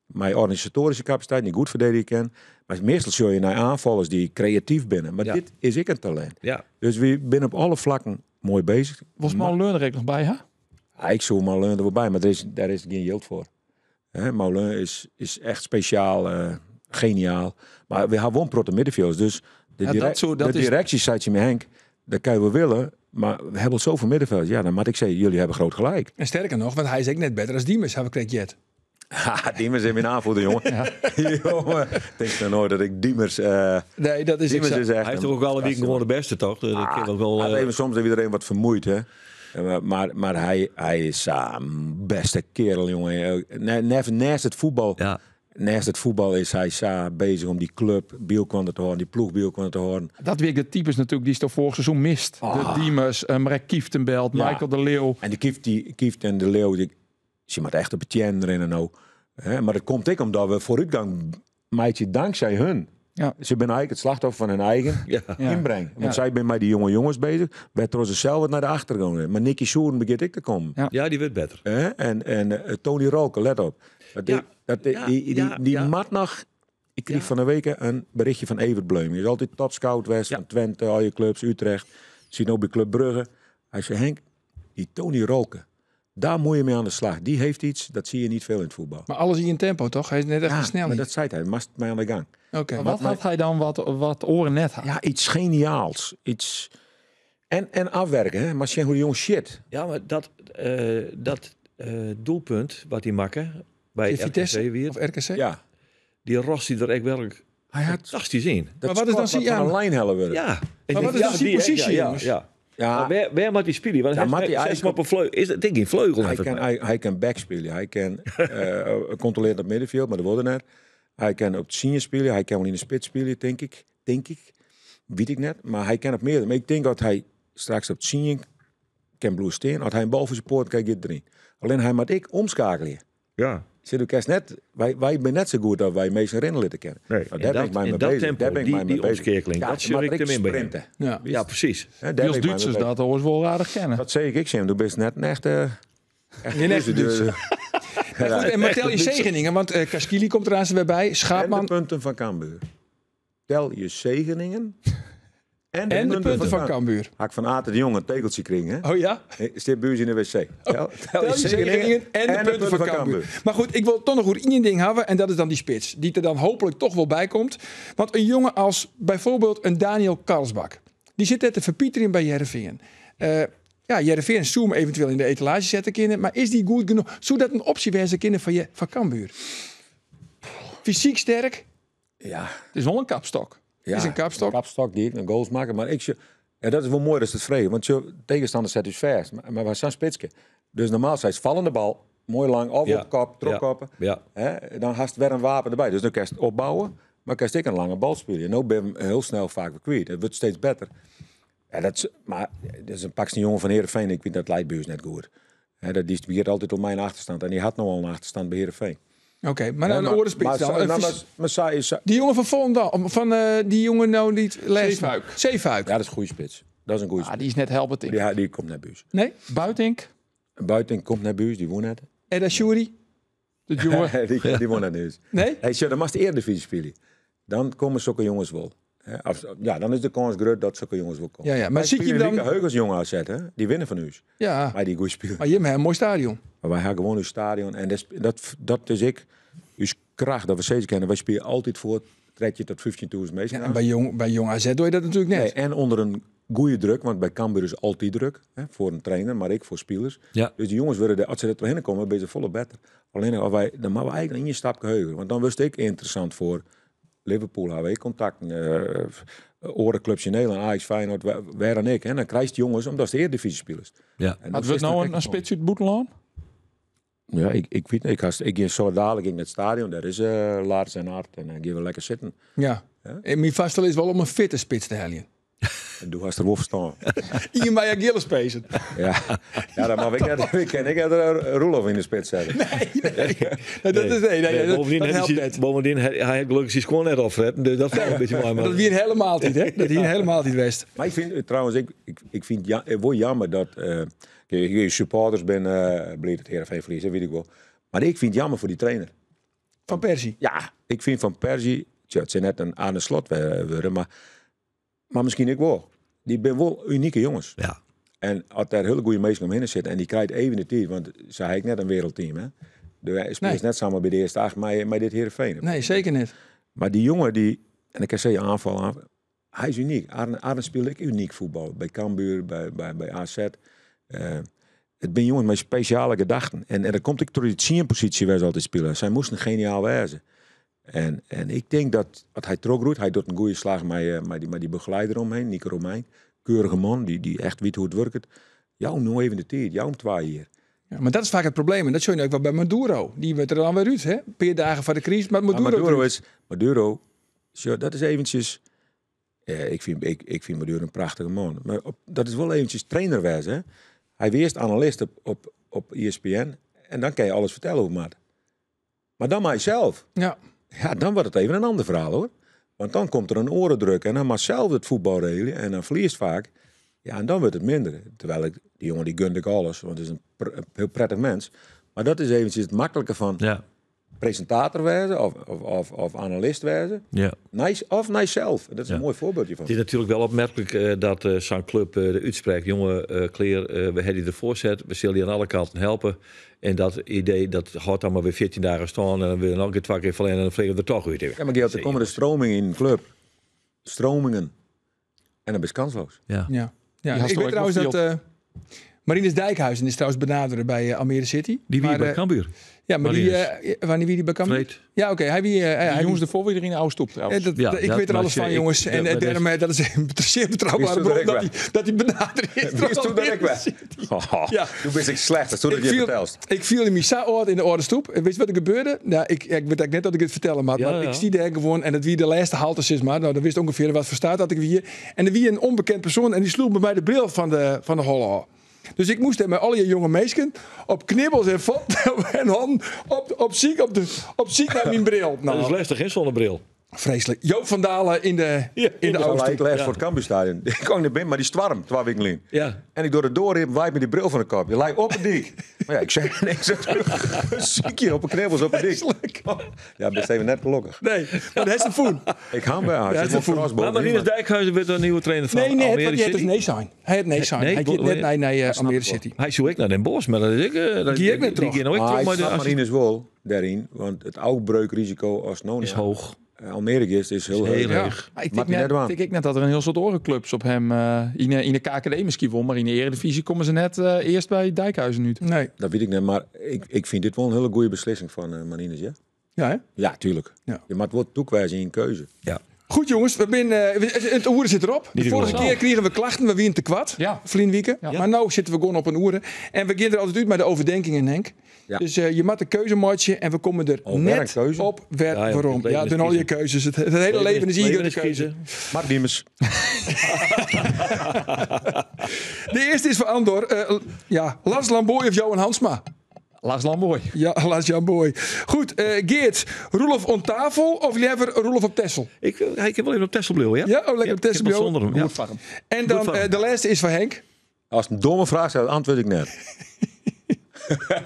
Mijn organisatorische capaciteit, niet goed verdedigen kan. Maar meestal zul je naar aanvallers die creatief binnen. Maar dit is ik een talent. Ja. Dus we zijn op alle vlakken mooi bezig. Was Mal Leurnerek nog bij, hè? Ja, ik soe Moulin er wel bij, maar daar is geen geld voor. Hè, Moulin is echt speciaal, geniaal. Maar we hebben wel protte middenvelders, dus de, Ja, dat zo- dat de is- directie zei je met Henk, dat kan je wel willen, maar we hebben al zoveel middenvelders. Ja, dan moet ik zeggen, jullie hebben groot gelijk. En sterker nog, want hij is ook net beter als Diemers, heb ik kreeg jet. Ha, Diemers in mijn aanvoerder, jongen. jongen, denk nou nooit dat ik Diemers... Nee, dat is Diemers exact. is echt Hij is een toch ook alle weken gewoon de beste, toch? Dat kan wel wel, Hij heeft even soms heeft iedereen wat vermoeid, hè. Maar hij is een beste kerel, jongen. Naast het voetbal, naast het voetbal is hij sa bezig om die club Bielkwant te horen, die ploeg Bielkwant te horen. Dat weer de types natuurlijk die is toch vorig seizoen mist. De Diemers, Marek Kieftenbelt, Ja. Michael de Leeuw. En de Kieft, die, Kieft en de Leeuw, die, ze moet echt op het tjen rennen nou. Hè, maar dat komt ik omdat we vooruitgang meidje dankzij hun. Ja. Ze zijn eigenlijk het slachtoffer van hun eigen inbreng. Want Ja. zij zijn met die jonge jongens bezig. Waardoor ze zelf wat naar de achtergrond. Maar Nicky Soeren begint ik te komen. Ja. Ja, die wordt beter. Hè? En Tony Rolke, let op. Dat die, Ja. dat die, Ja, die, die, ja, die ja. mat nog... Ik kreeg van de week een berichtje van Evert Bleum. Die is altijd topscout West van Twente, al je clubs, Utrecht. Zit nu bij Club Brugge. Hij zei, Henk, die Tony Rolke, daar moet je mee aan de slag. Die heeft iets, dat zie je niet veel in het voetbal. Maar alles in tempo, toch? Hij is net echt Ja, snel. maar dat zei hij, mast mij aan de gang. Oké. Maar wat had hij dan wat oren net had? Ja, iets geniaals. Iets... En afwerken, hè? Maar zie hoe die jongen shit. Ja, maar dat doelpunt wat hij maakte bij Vitesse RKC weer, of RKC? Ja. Die rost hij er echt werkelijk Hij had fantastisch in. dat Maar wat is dan schot wat zijn- van ja, een lijn hellen worden. Ja. Maar wat is dan zijn die, hè? positie, Ja, ja, jongens? ja. Ja. Maar waar moet hij spelen? Want Ja, hij moet is hij maar op een vleugel. Is dat denk ik een vleugel? Hij kan, hij kan back spelen. Hij kan controleren het middenveld, maar dat wordt net. Hij kan op het senior spelen. Hij kan wel in de spits spelen, denk ik. Denk ik. Weet ik net. Maar hij kan op meer. Maar ik denk dat hij straks op het senior kan blue steen. Als hij een bal voor zijn poort krijgt, hij erin. Alleen hij moet ik omschakelen. Ja. Zit ook eerst net, wij zijn net zo goed dat wij meestal rennen leren kennen. Nee. Nou, daar En ben ik mij en mee dat bezig. tempo, Daar ben ik die, mij mee die bezig. omschakeling, Ja, dat maar zie ik ik hem in bij hem. sprinten. Ja. Ja, precies. Hè, daar Die ben als ik mij mee Duitsers bezig. dat hoor wel aardig kennen. Dat zeg ik, Sam. Du bent net een echte... Geen echte Duitser. Maar goed, en maar tel je zegeningen, want Kaskili komt eraan ze weer bij. En Schaapman de punten van Cambuur. Tel je zegeningen en de, en de punten van Cambuur. Had ik van Aten de Jong een tegeltje kregen, hè? Oh ja? Zit buurs in de wc. Tel, Tel je zegeningen en de punten van Cambuur. Maar goed, ik wil toch nog goed één ding hebben. En dat is dan die spits. Die er dan hopelijk toch wel bij komt. Want een jongen als bijvoorbeeld een Daniel Karlsbak. Die zit net te verpieteren bij Heerenveen. Ja, Heerenveen zou hem eventueel in de etalage zetten kunnen. Maar is die goed genoeg? Zou dat een optie wezen kunnen van Cambuur? Fysiek sterk. Ja. Het is wel een kapstok. Ja, Is een kapstok. Een kapstok die ik een goals maken. Maar ik, ja, dat is wel mooi dat ze het vregen. Want je tegenstander zet dus vers. Maar wij zijn spitske. Dus normaal zijn ze vallende bal. Mooi lang. Of Ja. op kop, terugkoppen. Ja. Hè, dan haast weer een wapen erbij. Dus dan kan je het opbouwen. Maar kan je ook een lange bal spelen. En nu ben je hem heel snel vaak weer kwijt. Het wordt steeds beter. Ja, dat is, maar dat is een pakje jongen van Heerenveen. Ik vind dat leidt bij ons net goed. Hè, dat die begint altijd op mijn achterstand. En die had nog al een achterstand bij Heerenveen. Oké, maar Hè, nou een orenspits maar, dan. maar, Een maar, fysi- maar, maar, is, Die jongen van Volendam, van die jongen nou niet leest. Zeefuik. Zeefuik. ja, dat is een goede spits. Dat is een goede Ah, spits. die is net helpend. in. Ja, die komt naar buis. Nee? Buitink, Buiten komt naar buis, die woont net. Edda Shuri? de jongen. die woont net dus. Nee? Hey, tja, dan mag de Eredivisie spelen. Dan komen zulke jongens wel. Hè, ja, dan is de kans groot dat zulke jongens wel komen. Ja, ja, maar Wij zie je spelen dan- Lieke Heugels jongen AZ, hè? Die winnen van u. Ja, Maar die goeie spelen. maar Jim heeft een mooi stadion. Maar wij gaan gewoon uw stadion. En dat is ik. Uw kracht, dat we steeds kennen. Wij spelen altijd voor. Trek je tot 15.000 mensen. Ja, en bij Jong AZ doe je dat natuurlijk net. Nee, en onder een goede druk, want bij Cambuur is altijd druk. Hè, voor een trainer, maar ik voor spelers. Ja. Dus die jongens worden, als ze er doorheen komen, ben ze volle beter. Alleen als wij, dan moeten we eigenlijk in je stap geheugen. Want dan wist ik interessant voor Liverpool, HW contacten, orenclubs in Nederland, Ajax, Feyenoord, waar dan ik. Hè. Dan krijg je die jongens, omdat ze de Eredivisie spelers. Ja. En Had we is nou dat een echt spits uit Boetelaan? Ja, ik weet niet. Ik ging zo dadelijk in het stadion. Daar is Lars en Hart. En dan gaan we lekker zitten. Ja. En mijn vaststel is wel om een fitte spits te halen. En doe hast er wel verstaan. Ian bij Gilles pezen. Ja, ja dat mag ik net. Ik ken ik heb er Roelof in de spits zetten. Nee, nee, dat is, nee, nee, dat, bovendien, dat hij helpt is- net. Bovendien, hij heeft gelukkig zijn schoon net al, Fred. Dus dat valt een beetje mooi. Maar Dat wie een hele maaltijd, hè? Dat hier een hele maaltijd west. Maar ik vind trouwens, ik vind het wordt jammer dat je supporters ben blij dat Heerenveen verliest, dat weet ik wel. Maar ik vind het jammer voor die trainer. Van Persie. Ja, ik vind Van Persie, tja, het zijn net een aan de slot worden, maar misschien ik wel. Die ben wel unieke jongens. Ja. En as der hiele goede minsken omhinne sitte en dy krijt even de tiid, want se ha ek net in wereldteam, hè. De spilest net samar by de earste acht mei dit Heerenveen. Nee, seker net. Mar dy jonge, dy, en ik kin sizze oanfal, aanval, hy is unyk. Arne spile ek unyk fuotbal by Cambuur, by AZ. It binne jonges mei spesjale gedachten. En dat komt ek troch dy tsienposysje wêr't se altyd spilen. Sy moasten geniaal wêze. En ik tink dat as hy trochgroeit, hy docht in goede slach mei dy begeleider om him, Nico Romein. Keurige man, dy't echt wit hoe't it wurket. Jou him no even de tiid, jou him 2 jier. Ja, mar dat is faak it probleem. En dat sjoch je ek wol by Maduro. Dy wurdt der dan wer út, hè? In pear dagen foar de kryst, mar Mar Maduro Maduro derút. is, Maduro, sjoch, dat is eventsjes, ja, ik fyn Maduro in prachtige man. Mar dat is wol eventsjes trainer wêze, hè? Hy wie earst analist op ESPN en dan kin je alles fertelle hoe it moat. Mar dan mei sels. Ja, dan wurdt it even in ander ferhaal, hoor. Want dan komt der in oare druk en dan moat sels it fuotbal regelje en dan ferliest faak. Ja, en dan wurdt it minder. Terwijl ik, dy jonge dy gun ik alles, want it is in hiel prettich mens. Mar dat is eventsjes it maklike fan presintator wêze of analist wêze. Of nei sels. Dat is in moai foarbyldje fan. It is natuerlik wol opmerklik dat sa'n klup de útsprek, jonge, klear, we ha dy derfoar set, we sille dy oan alle kanten helpe. En dat idee, dat hâldt dan mar wer 14 dagen stân en dan wurde noch in kear 2 kear ferlern en dan fleane we der toch út. Ja, mar Geert, der komme de stromingen yn de klup. Stromingen. En dan bist kansloos. Ja. Ja, Die hast ik toch weet ek trouwens wol dat, Marinus Dijkhuizen is trouwens benaderd bij Almere City. Die wie Maar, by Cambuur. Ja, maar die, Marinus. wanneer wie die bij Cambuur? Freed. Ja, oké. Hij wie Die hij jongens wie ervoor weer in de oude stoep trouwens. Dat, Ja, ik dat weet er was alles je, van, ik- jongens. dat En maar dat daarom, dat is een zeer betrouwbare Wie is toen bron direct dat hij benaderd is. Wie is toen direct weg? City. Oh, Ja. Toen wist ik slecht, dat toen Ik je vertelst. viel in mijn oor in de oude stoep. En weet je wat er gebeurde? Nou, ik weet eigenlijk net dat ik het vertellen had, maar ik zie daar gewoon, en dat wie de laatste halte is, maar nou, dan wist ongeveer wat verstaat dat ik wie. En er wie een onbekend persoon en die sloeg bij mij de bril van de holle af. Dus ik moest daar met al die jonge meisjes op knibbels en voeten en handen op ziek naar mijn bril. Nou, Dat is lastig, hè, zonder bril. Vreselijk. Joop van Dalen in de Ik auto. ik les voor het Cambuurstadion. Ik kwam naar binnen, maar die storm, 2 weken geleden. En ik door de door in, waait me die bril van de kop. Je lijkt op een dik. Maar ja, ik zei niks. Ziekje op een knibbels op een dik. Vreselijk. Ja, best even net gelukkig. Nee, maar dat is een voen. Ik hang bij haar. Ja, Zit het is wel een voen. verrast Maar boven, Marinus maar Dijkhuizen werd een nieuwe trainer van Nee, nee, Almere want hij had dus City. nee zijn. Hij had nee zijn. Nee, Hij gaat net naar Dat snap Almere ik wel. City. Hij zoekt naar Den Bosch, maar dat is ik, dat Die ik net die terug. gaan ook Maar terug, ik maar de snap als- Marinus wel daarin, want het afbreukrisico als het nou is hoog. Almere is, is heel Is heel hoog. hoog. Maar ik Mag denk je net, net waan. denk ik net dat er een heel soort orenclubs op hem in de KKD misschien wel, maar in de Eredivisie komen ze net eerst bij Dijkhuizen nu. Nee. Dat weet ik niet, maar ik vind dit wel een hele goede beslissing van Marinus, ja? Ja, hè? Ja, tuurlijk. Ja. Je maakt wel toekwijzen in je keuze. Ja. Goed jongens, we zijn, het oeren zit erop. De Niet vorige gewoon. keer kregen we klachten, we wien te kwad. Ja. Vlien wieken. Ja. Maar nu zitten we gewoon op een oeren. En we gaan er altijd uit met de overdenkingen, Henk. Ja. Dus je maakt een keuze, maatje, en we komen er Alweer net een keuze? op waar, Ja, ja, waarom. het leven Ja, is doen al je kiezen. keuzes. Het hele leven is hier Leven de is keuze. kiezen. Mark Diemers. De eerste is voor Andor. Lars Lamboy of Johan Hansma? Lars Lamboy. Ja, Lars Lamboy. Goed, Geert, Roelof on tafel of liever Roelof op Texel? Ik heb wel even op Texel blijven, ja? Ja, oh, lekker Ja, op Texel ik heb wel blijven. zonder hem, ja. Goed van hem. En dan, Goed van hem. de laatste is voor Henk. Als het een domme vraag is, dan antwoord ik net.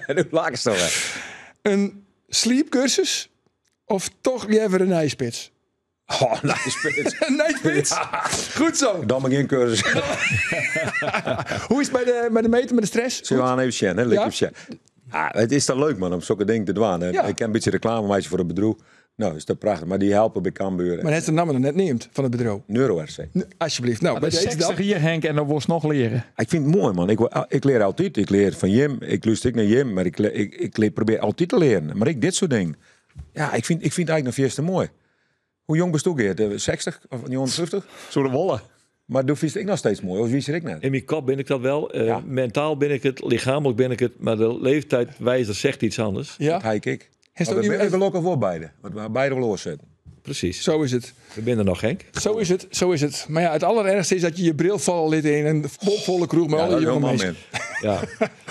Nu laat ik het zo weg. Een sleepcursus of toch liever een nijspits? Oh, nijspits. Een nijspits? Goed zo. Dan maar geen cursus. Hoe is het bij de meter, met de stress? Zullen we aan even zien, hè? Lekker Ja? even zien. Ah, het is dan leuk, man, om zulke dingen te doen. Hè. Ja. Ik ken een beetje reclame maken voor het bedrijf. Nou, is dat prachtig. Maar die helpen bij Cambuur. Maar het is de naam nog net neemt van het bedrijf. Neuro RC. Alsjeblieft. Nou, bij De deze dan. 60 hier, Henk, en dan wordt nog leren. Ik vind het mooi, man. Ik leer altijd. Ik leer van Jim. Ik luister ik naar Jim. Maar ik probeer altijd te leren. Maar ik dit soort dingen. Ja, ik vind het eigenlijk nog eerst te mooi. Hoe jong bist u, Geert? 60 of 59? Zo de wollen. Maar doe vind ik nog steeds mooi. Of wie zit ik net? In mijn kop ben ik dat wel. Ja. Mentaal ben ik het, lichamelijk ben ik het. Maar de leeftijdwijzer zegt iets anders. Ja. Dat hijk ik. Heeft Maar ook we niet zijn gelukkig voor beide. Want we beide wel zitten. Precies. Zo is het. We zijn er nog, Henk. Zo is het, zo is het. Maar ja, het allerergste is dat je je bril vallen liet in een bomvolle kroeg met Ja, alle dat is jonge helemaal mensen. min. Ja.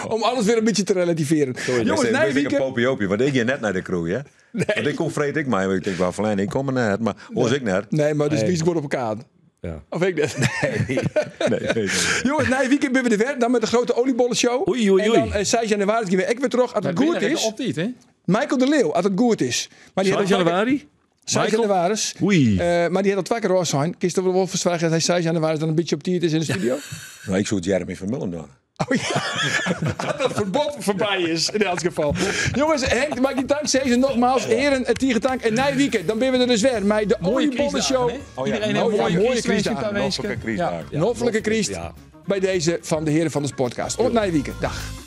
Om alles weer een beetje te relativeren. Jongens, Ik na ben weekend. een popiopie, want ik ging net naar de kroeg, hè? Want ik kom vreet ik mij, want ik denk, waar Verlijn, ik kom er net, maar hoor ik net. Nee, maar dus Nee. wie is gewoon op elkaar? Ja. Of ik net. Nee, nee, nee. Jongens, na weekend ben we de werk dan met de grote oliebollenshow. Oei, oei, oei. En dan 6 januari gaan we ook weer terug. Als het goed is. Op die, hè? Michael de Leeuw, als het goed is. Maar die 6 had ook- januari? 6 jannewaris. Oei. Mar dy hat al twa kear ôfsein. Kinst der wol foar soargje dat hy 6 jannewaris dan in bytsje op tiid is yn de studio? Nou, ik soe it Jeremy Vermeulen dwaan. Oh ja, dat dat ferbod foarby is yn elts gefal. Jonges, Henk, mag ik je tank sizze nogmaals. Heren, tige tank. En nije wike, dan binne we der dus wer mei de Oliebollen Show. Oh ja, Iedereen Oh ja, een mooie mooie krystwensken krystdagen. tawenske. Noflike krystdagen. Ja, noflike kryst Ja. by dizze fan de Heren fan de Sportcast. Oant nije wike. Dag.